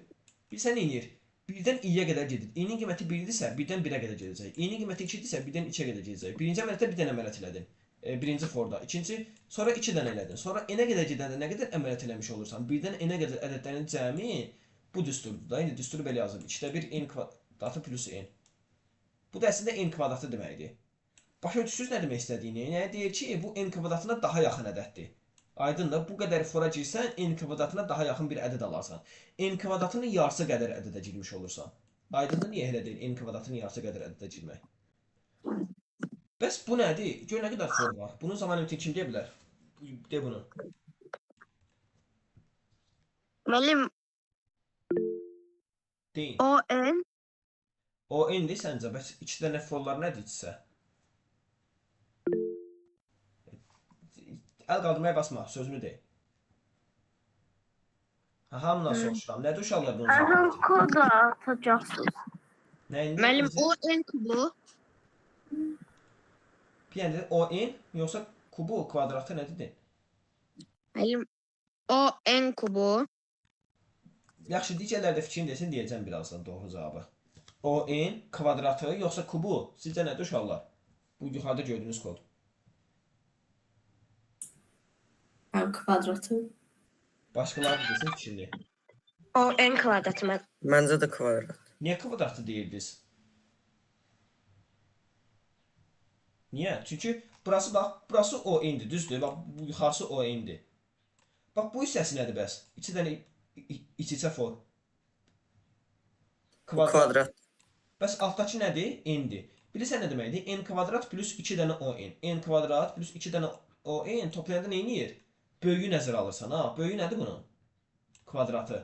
Bilirsən nə eləyir? 1-dən i-yə qədər gedir. İ-nin qiyməti 1-dirsə, 1-dən 1-ə qədər gedəcək. İ-nin qiyməti 2-dirsə, 1-dən 2-yə qədər gedəcək. Birinci əməliyyatda bir dənə əməliyyat elədin. Birinci forda. İkinci, sonra 2 dənə elədin. Sonra n-ə qədər gedəndə nə qədər əməliyyat eləmiş olursan? 1-dən n-ə qədər ədədlərin cəmi bu düsturdur da. İndi düsturu belə yazıb. 2-də 1 n kvadratı plus n. Bu da əslində n kvadratı deməkdir. Başa düşürsünüz nə demək istədiyini? Yəni deyir ki, bu n kvadratına daha yaxın ədəddir. Aydındır? Bu qədər fora girsən, n kvadratına daha yaxın bir ədəd alarsan. N kvadratının yarısı qədər ədədə girmiş olursan. Aydındır niyə elə deyil n kvadratının yarısı qədər ədədə girmək? Bəs bu nədir? Gör nə qədər for var. Bunun zaman limiti kim deyə bilər? De bunu. Müəllim Deyin. o N. O n-dir səncə? Bəs 2 dənə forlar nədir isə? Əl qaldırmaya basma, sözünü de. Ha, hamından soruşuram. Nədir uşaqlar bunun Müəllim zamanı? kodu atacaqsınız. Nəyin? Müəllim o N kubu. Bir dənə o n yoxsa kubu, kvadratı nə dedin? Müəllim o N kubu. Yaxşı, digərləri də fikrini desin, deyəcəm birazdan doğru cavabı. O n kvadratı yoxsa kubu? Sizcə nədir uşaqlar? Bu yuxarıda gördüyünüz kod. Kvadratı. Başqaları da desin fikrini. O n kvadratı müəllim. Məncə də kvadrat. Niyə kvadratı deyirdiniz? Niyə? Çünki burası bax, burası o n-dir, düzdür? Bax, bu yuxarısı o n-dir. Bax, bu hissəsi nədir bəs? İki dənə iç-içə for. Kvadrat. Kvadrat. Bəs altdakı nədir? N-dir. Bilirsən nə deməkdir? N kvadrat plus 2 dənə o n. N kvadrat plus 2 dənə o n toplayanda nə eləyir? Böyüyü nəzərə alırsan, ha? Böyüyü nədir bunun? Kvadratı.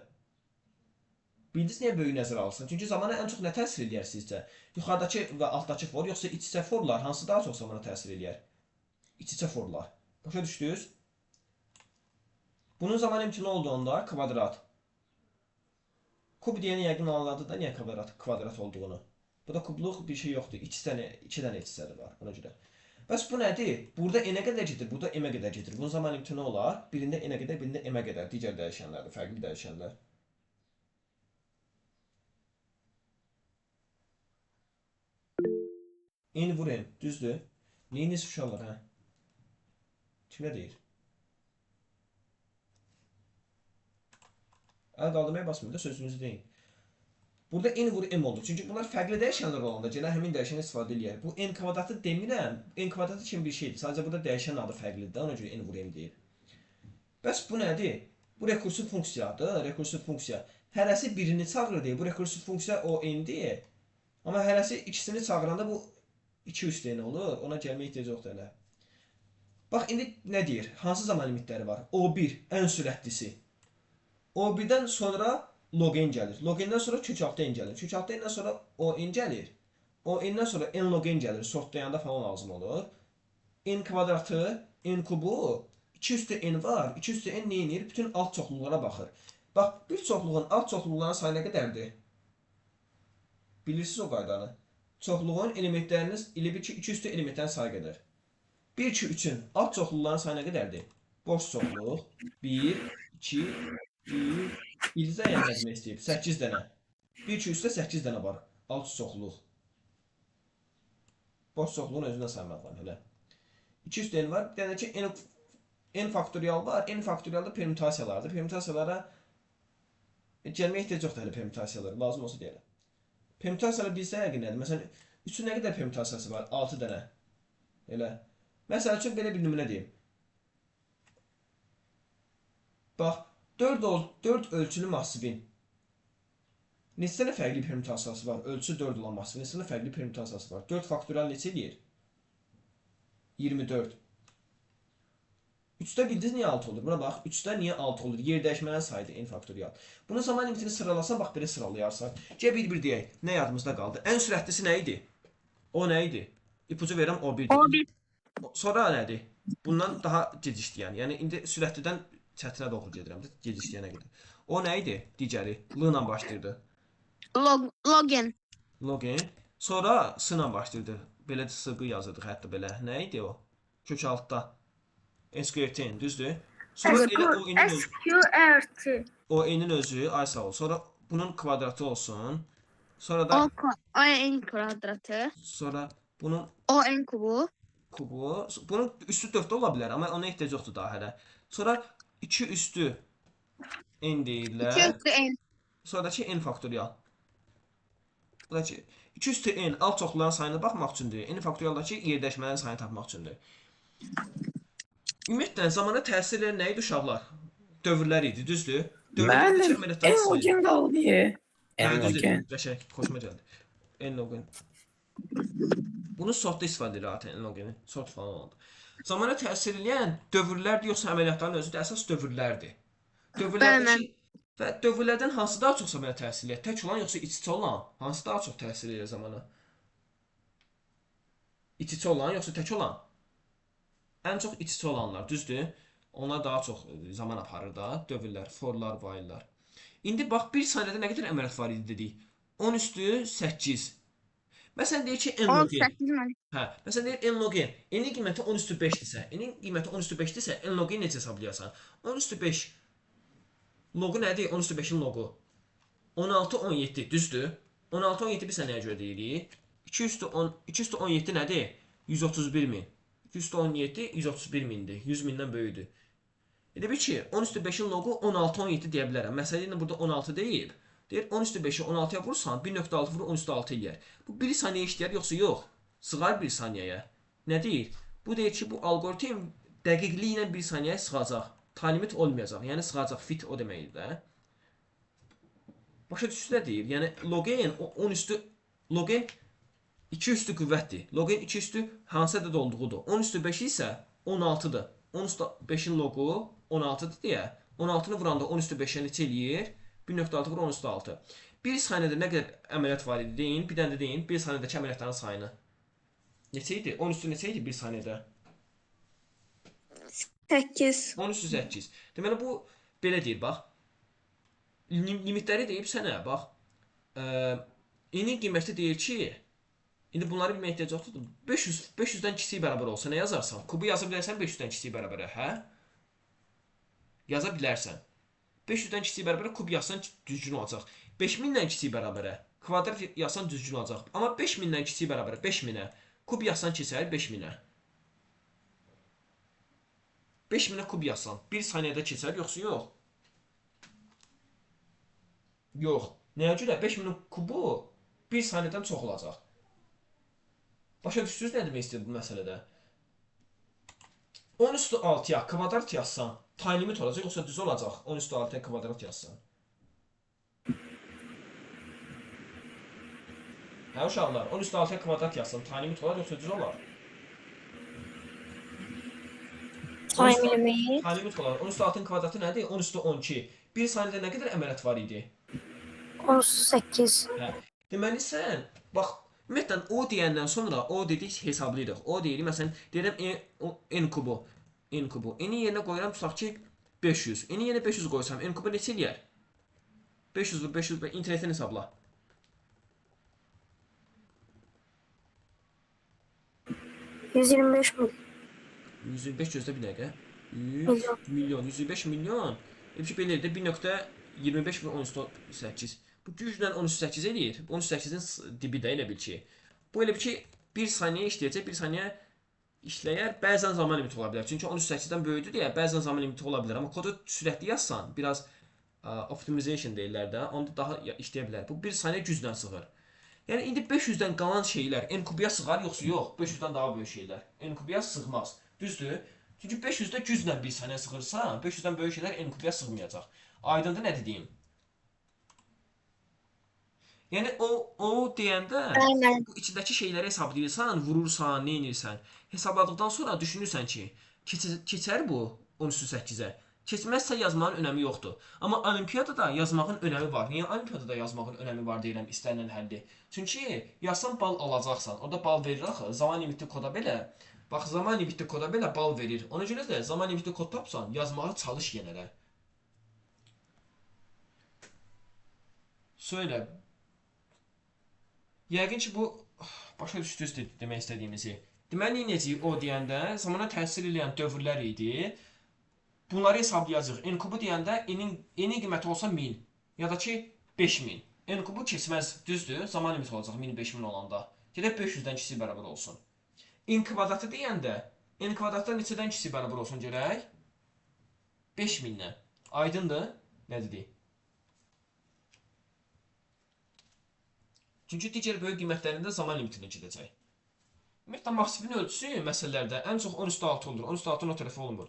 Bildiniz niyə böyüyü nəzərə alırsan? Çünki zamana ən çox nə təsir eləyər sizcə? Yuxarıdakı və altdakı for yoxsa iç-içə forlar hansı daha çox zamana təsir eləyər? İç-içə forlar. Başa düşdünüz? Bunun zaman limiti nə oldu onda? Kvadrat. Kub deyəni yəqin anladı da niyə kvadrat olduğunu. Bu da kubluq bir şey yoxdur. İki dənə iç-içədir var ona görə. Bəs bu nədir? Burada n-ə qədər gedir, burada m-ə qədər gedir. Bunun zaman limiti nə olar? Birində n-ə qədər, birində m-ə qədər. Digər dəyişənlərdir, fərqli dəyişənlər. N vur m, düzdür? Neyiniz uşaqlar, hə? Kimə deyir? Əl qaldırmaya basmayın da sözünüzü deyin. Burada n vur m olur. Çünki bunlar fərqli dəyişənlər olanda gələn həmin dəyişəni istifadə eləyər. Bu n kvadratı demirəm. N kvadratı kimi bir şeydir. Sadəcə burada dəyişən adı fərqlidir. Ona görə n vur m deyir. Bəs bu nədir? Bu rekursiv funksiyadır. Rekursiv funksiya. Hərəsi birini çağırır deyir. Bu rekursiv funksiya o n-dir. Amma hərəsi ikisini çağıranda bu 2 üstü n olur. Ona gəlməyə ehtiyac yoxdur hələ. Bax indi nə deyir? Hansı zaman limitləri var? O1 ən sürətlisi. O1-dən sonra log n gəlir. Log n-dən sonra kök altı n gəlir. Kök altı n-dən sonra o n gəlir. O n-dən sonra n log n gəlir. Sortlayanda falan lazım olur. N kvadratı, n kubu, 2 üstü n var. 2 üstü n nə edir? Bütün alt çoxluqlara baxır. Bax, bir çoxluğun alt çoxluqlarının sayı nə qədərdir? Bilirsiniz o qaydanı. Çoxluğun elementləriniz elə bil ki, 2 üstü elementlərin sayı qədər. 1, 2, 3-ün alt çoxluqlarının sayı nə qədərdir? Boş çoxluq. 1, 2, 1, Bilirsən yəni nə demək istəyib? 8 dənə. 1, 2, 3-də 8 dənə var. Alt çoxluq. Boş çoxluğun özündən saymaq var elə. 2 üstü n var. Bir dənə ki n faktorial var. N faktorialda permutasiyalardır. Permutasiyalara gəlməyə ehtiyac yoxdur hələ permutasiyalara. Lazım olsa deyərəm. Permutasiyalar bilsə yəqin nədir? Məsələn, 3-ün nə qədər permutasiyası var? 6 dənə. Elə. Məsəl üçün belə bir nümunə deyim. Bax, 4 ölçülü massivin neçə dənə fərqli permutasiyası var? Ölçüsü 4 olan massivin neçə dənə fərqli permutasiyası var? 4 faktorial neçə eləyir? 24. 3-də bildiniz niyə 6 olur? Buna bax, 3-də niyə 6 olur? Yer dəyişmənin sayıdır n faktorial. Bunun zaman limitini sıralasan, bax belə sıralayarsan. Gəl bir-bir deyək. Nə yadımızda qaldı? Ən sürətlisi nə idi? O nə idi? İpucu verirəm, o 1-dir. O1. Sonra nədir? Bundan daha gecikdiyən. Yəni indi sürətlidən çətinə doğru gedirəm də, gecikdiyənə qədər. O nə idi? Digəri L ilə başlayırdı. Log n. Log n. Sonra S ilə başlayırdı. Belə S yazırdıq hətta belə. Nə idi o? Kök altda. SQRT, düzdür? Sonra elə o n-in özü, SQRT. o n-in özü, ay sağ ol. Sonra bunun kvadratı olsun. Sonra da O, o n kvadratı. sonra bunun O n kubu. kubu. Bunun üstü 4 də ola bilər, amma ona ehtiyac yoxdur daha hələ. Sonra 2 üstü n 2 deyirlər. üstü n. Sonradakı n faktorial. Buradakı 2 üstü n alt çoxluların sayına baxmaq üçündür. N faktorialdakı yerdəşmələrin sayını tapmaq üçündür. Ümumiyyətlə zamana təsir edən nə idi uşaqlar? Dövrlər idi, düzdür? Dövrlər Müəllim, əməliyyatların n sayı. log n qaldı. Hə, N log düzdür. n. Qəşəng, xoşuma gəldi. N log n. Bunu sortda istifadə edir zaten n log n-i. Sort falan oldu. Zamana təsir edən dövrlərdir yoxsa əməliyyatların özüdür? Əsas dövrlərdir. Dövrlərdəki və dövrlərdən hansı daha çox zamana təsir eləyir? Tək olan yoxsa iç-içə olan? Hansı daha çox təsir eləyir zamana? İç-içə olan yoxsa tək olan? Ən çox iç-içə olanlar, düzdür? Onlar daha çox zaman aparır da, dövrlər, forlar, while'lar. İndi bax, bir saniyədə nə qədər əməliyyat var idi dedik? 10 üstü 8. Məsələn, deyir ki, n log n. 18 mən. Hə, məsələn deyir n log n. N-in qiyməti 10 üstü 5-dirsə, n-in qiyməti 10 üstü 5-dirsə, n log n necə hesablayasan? 10 üstü 5 loqu nədir? 10 üstü 5-in loqu. 16, 17, düzdür? 16, 17 biz nəyə görə deyirik? 2 üstü 10, 2 üstü 17 nədir? 131 min. 2 üstü 17, 131 mindir. 100 mindən böyükdür. Elə bil ki, 10 üstü 5-in loqu 16, 17 deyə bilərəm. Məsələ ilə burada 16 deyib. Deyir 10 üstü 5-i 16-ya vursan 1.6 vurur 10 üstü 6 eləyər. Bu 1 saniyə işləyər yoxsa yox? Sığar 1 saniyəyə. Nə deyir? Bu deyir ki, bu alqoritm dəqiqliklə 1 saniyəyə sığacaq. Time limit olmayacaq. Yəni sığacaq. Fit o deməkdir də. Başa düşdünüz nə deyir? Yəni log n 10 üstü log n 2 üstü qüvvətdir. Log n 2 üstü hansı ədəd olduğudur. 10 üstü 5 isə 16-dır. 10 üstü 5-in loqu 16-dır deyə 16-nı vuranda 10 üstü 5-ə neçə eləyir? 1.6 vur 10 üstü 6. Bir saniyədə nə qədər əməliyyat var idi deyin, bir dənə də deyin, bir saniyədəki əməliyyatların sayını. Neçə idi? 10 üstü neçə idi bir saniyədə? 8. 10 üstü 8. Deməli bu belə deyir bax. Limitləri deyib sənə bax. N-in qiyməti deyir ki, indi bunları bilməyə ehtiyac yoxdur. 500-dən kiçik bərabər olsa nə yazarsan? Kubu yaza bilərsən 500-dən kiçik bərabərə, hə? Yaza bilərsən. 500-dən kiçik bərabərə kub yazsan düzgün olacaq. 5000-dən kiçik bərabərə kvadrat yazsan düzgün olacaq. Amma 5000-dən kiçik bərabərə 5000-ə kub yazsan keçər 5000-ə. 5000-ə kub yazsan 1 saniyədə keçər yoxsa yox? Yox. Nəyə görə? 5000-in kubu 1 saniyədən çox olacaq. Başa düşdünüz nə demək istəyir bu məsələdə? 10 üstü 6-ya kvadrat yazsan, time limit olacaq, yoxsa düz olacaq? 10 üstü 6-ya kvadrat yazsan. Hə uşaqlar, 10 üstü 6-ya kvadrat yazsan, time limit olar, yoxsa düz olar? Time limit. Time limit olar. 10 üstü 6-nın kvadratı nədir? 10 üstü 12. 1 saniyədə nə qədər əməliyyat var idi? 18. Hə. Deməli sən, bax, ümumiyyətlə o deyəndən sonra o dedik hesablayırıq. O deyirik, məsələn, deyirəm n kubu, n kubu. N-i yerinə qoyuram tutaq ki 500. N-i yerinə 500 qoysam n kubu neçə eləyər? 500 vur 500 internetdən hesabla. 125 milyon. 125 gözlə bir dəqiqə. 100 Milyon. milyon, 125 milyon. Elə ki belə də 1.25 vur 10.8. Bu güclə 10.8 eləyir. 10.8-in dibi də elə bil ki. Bu elə bil ki 1 saniyə işləyəcək, 1 saniyə işləyər. Bəzən zaman limiti ola bilər. Çünki 10.8-dən böyüdür deyə bəzən zaman limiti ola bilər. Amma kodu sürətli yazsan, biraz optimization deyirlər də, onda daha işləyə bilər. Bu 1 saniyə güclə sığır. Yəni indi 500-dən qalan şeylər n kubuya sığar yoxsa yox? 500-dən daha böyük şeylər n kubuya sığmaz. Düzdür? Çünki 500-də güclə 1 saniyə sığırsa, 500-dən böyük şeylər n kubuya sığmayacaq. Aydındır nə dediyim? Yəni o deyəndə Bəli. bu içindəki şeyləri hesablayırsan, vurursan, nə edirsən? Hesabladıqdan sonra düşünürsən ki, keçər bu 13-8-ə. Keçməzsə yazmağın önəmi yoxdur. Amma olimpiyadada yazmağın önəmi var. Niyə olimpiyadada yazmağın önəmi var deyirəm istənilən həlli? Çünki yazsan bal alacaqsan. Orada bal verir axı. Zaman limitli koda belə. Bax, zaman limitli koda belə bal verir. Ona görə də zaman limitli kod tapsan, yazmağa çalış yenə də. Söylə. Yəqin ki, bu başa düşdünüz demək istədiyimizi. Deməli, necə o deyəndə zamana təsir eləyən dövrlər idi. Bunları hesablayacağıq. N kubu deyəndə n-in qiyməti olsa 1000 ya da ki 5000. N kubu keçməz, düzdür? Zaman limiti olacaq 1000-5000 olanda. Gedək 500-dən kiçik bərabər olsun. N kvadratı deyəndə n kvadratda neçədən kiçik bərabər olsun görək? 5000-dən. Aydındır? Nə dedik? Çünki digər böyük qiymətlərində zaman limitini gedəcək. Ümumiyyətlə, massivin ölçüsü məsələlərdə ən çox 10.6 olur. 10.6-nın o tərəfi olmur.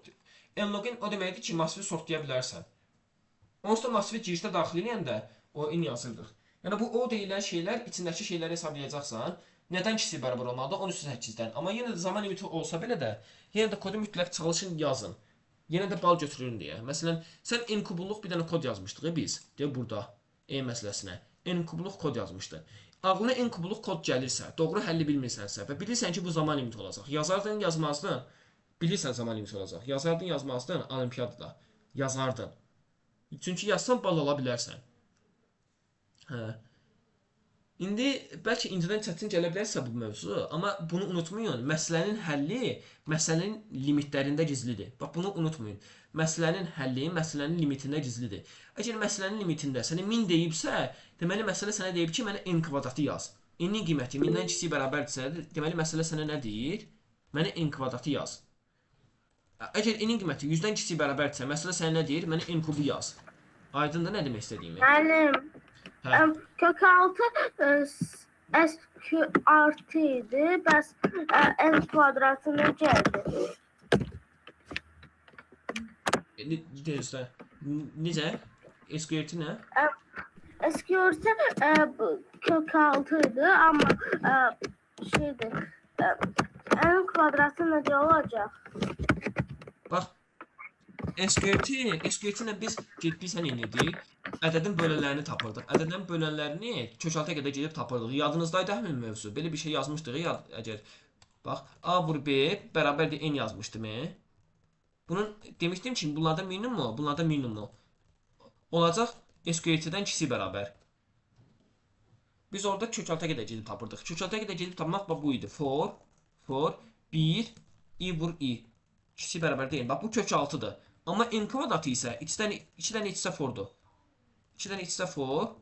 N log n o deməkdir ki, massivi sortlaya bilərsən. Onsuz da massivi girişdə daxil eləyəndə o n yazırdıq. Yəni bu o deyilən şeylər, içindəki şeyləri hesablayacaqsan. Nədən kiçik bərabər olmalıdır? 13.8-dən. Amma yenə də zaman limiti olsa belə də, yenə də kodu mütləq çalışın, yazın. Yenə də bal götürün deyə. Məsələn, sən n kubluq bir dənə kod yazmışdıq biz. Deyə burada e məsələsinə. N kubluq kod yazmışdı. Ağlına n kubluq kod gəlirsə, doğru həlli bilmirsənsə və bilirsən ki, bu zaman limiti olacaq. Yazardın, yazmazdın. Bilirsən zaman limiti olacaq. Yazardın, yazmazdın olimpiyadada. Yazardın. Çünki yazsan bal ala bilərsən. Hə. İndi bəlkə indidən çətin gələ bilərsə bu mövzu, amma bunu unutmayın. Məsələnin həlli məsələnin limitlərində gizlidir. Bax bunu unutmayın. Məsələnin həlli məsələnin limitində gizlidir. Əgər məsələnin limitində sənə 1000 deyibsə, deməli məsələ sənə deyib ki, mənə n kvadratı yaz. N-in qiyməti 1000-dən kiçik bərabərdirsə, deməli məsələ sənə nə deyir? Mənə n kvadratı yaz. Əgər n-in qiyməti 100-dən kiçik bərabərdirsə, məsələ sənə nə deyir? Mənə n kubu yaz. Aydındır nə demək istədiyimi? Müəllim, Hə. kök 6 SQ artı idi. Bəs n kvadratı necə idi? Necə? Necə? SQRT nə? SQ kök 6 idi, amma şeydir. N kvadratı necə olacaq? Bax, SQRT ilə biz getdik sən edirdik. Ədədin bölənlərini tapırdıq. Ədədin bölənlərini kök 6-ya qədər gedib tapırdıq. Yadınızdaydı həmin mövzu. Belə bir şey yazmışdıq yad, əgər. Bax, A vur B bərabərdir N yazmışdım. Bunun demişdim ki, bunlarda minimumu, bunlarda minimumu olacaq SQRT-dən kiçik bərabər. Biz orada kök 6-ya qədər gedib tapırdıq. Kök 6-ya qədər gedib tapmaq bax bu idi. For 1 i vur i. Kiçik bərabər deyil. Bax bu kök 6-dır. Amma n kvadratı isə 2 dənə iç-içə fordur. 2 dənə iç-içə for.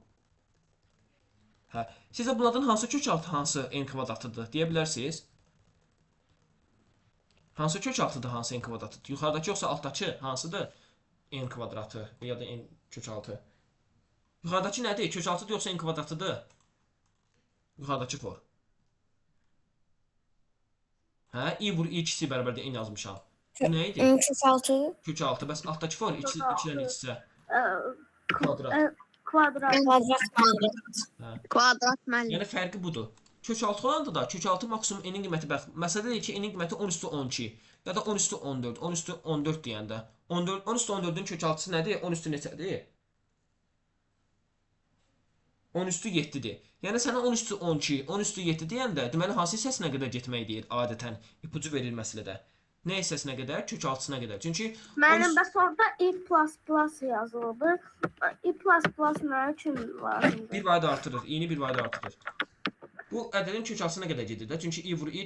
Hə. Sizə bunlardan hansı kök 6, hansı n kvadratıdır deyə bilərsiniz? Hansı kök 6-dır, hansı n kvadratıdır? Yuxarıdakı yoxsa altdakı hansıdır? N kvadratı ya da n kök 6. Yuxarıdakı nədir? Kök 6-dır yoxsa n kvadratıdır? Yuxarıdakı for. Hə, i vur i kiçik bərabərdir n yazmışam. Bu nə idi? Kök 6. Kök 6. Bəs altdakı for 2 2-dən ikisə E, kvadrat. Kvadrat. Kvadrat müəllim. Kvadrat müəllim. Yəni fərqi budur. Kök 6 olanda da kök 6 maksimum n-in qiyməti bax, məsələ deyil ki, n-in qiyməti 10 üstü 12 ya da 10 üstü 14, 10 üstü 14 deyəndə 14 10 üstü 14-ün kök 6-sı nədir? 10 üstü neçədir? 10 üstü 7-dir. Yəni sənə 10 üstü 12, 10 üstü 7 deyəndə, deməli hansı hissəsinə qədər getmək deyir adətən ipucu verir məsələdə. Nə hissəsinə qədər? Kök 6-sına qədər. Çünki Müəllim, bəs orada i plus plus yazılıbdı. I plus plus nə üçün lazımdır? Bir vahid artırır. İni bir vahid artırır. Bu ədədin kök 6-sına qədər gedir də. Çünki i vur i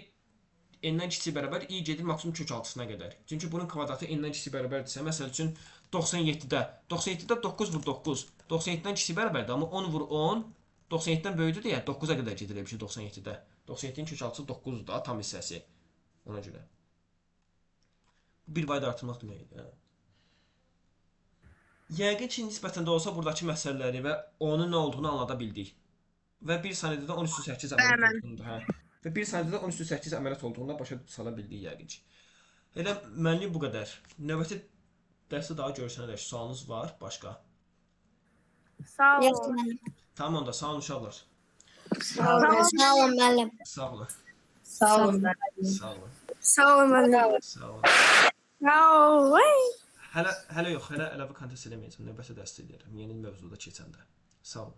n-dən kiçik bərabər i gedir maksimum kök 6-sına qədər. Çünki bunun kvadratı n-dən kiçik bərabərdirsə, məsəl üçün 97-də 97-də 9 vur 9 97-dən kiçik bərabərdir, amma 10 vur 10 97-dən böyükdür deyə 9-a qədər gedir elə bir şey 97-də. 97-nin kök 6-sı 9-dur da tam hissəsi. Ona görə. Bu bir vahid artırmaq deməkdir. Hə. Yəqin ki, nisbətən də olsa buradakı məsələləri və onun nə olduğunu anlada bildik. Və bir saniyədə də 10 üstü 8 əməliyyat olduğunu, hə. Və bir saniyədə də 10 üstü 8 əməliyyat olduğunu da başa sala bildik yəqin ki. Elə mənlik bu qədər. Növbəti dərsdə daha görüşənədək sualınız var başqa? Sağ Yox olun. müəllim. Tamam onda, sağ olun uşaqlar. Sağ olun müəllim. Sağ olun. Sağ olun. Sağ olun. Sağ olun müəllim. Sağ olun. Sağ olun. Hələ yox, hələ əlavə kontest eləməyəcəm. Növbəti dərsdə eləyərəm. Yeni mövzuda keçəndə. Sağ olun.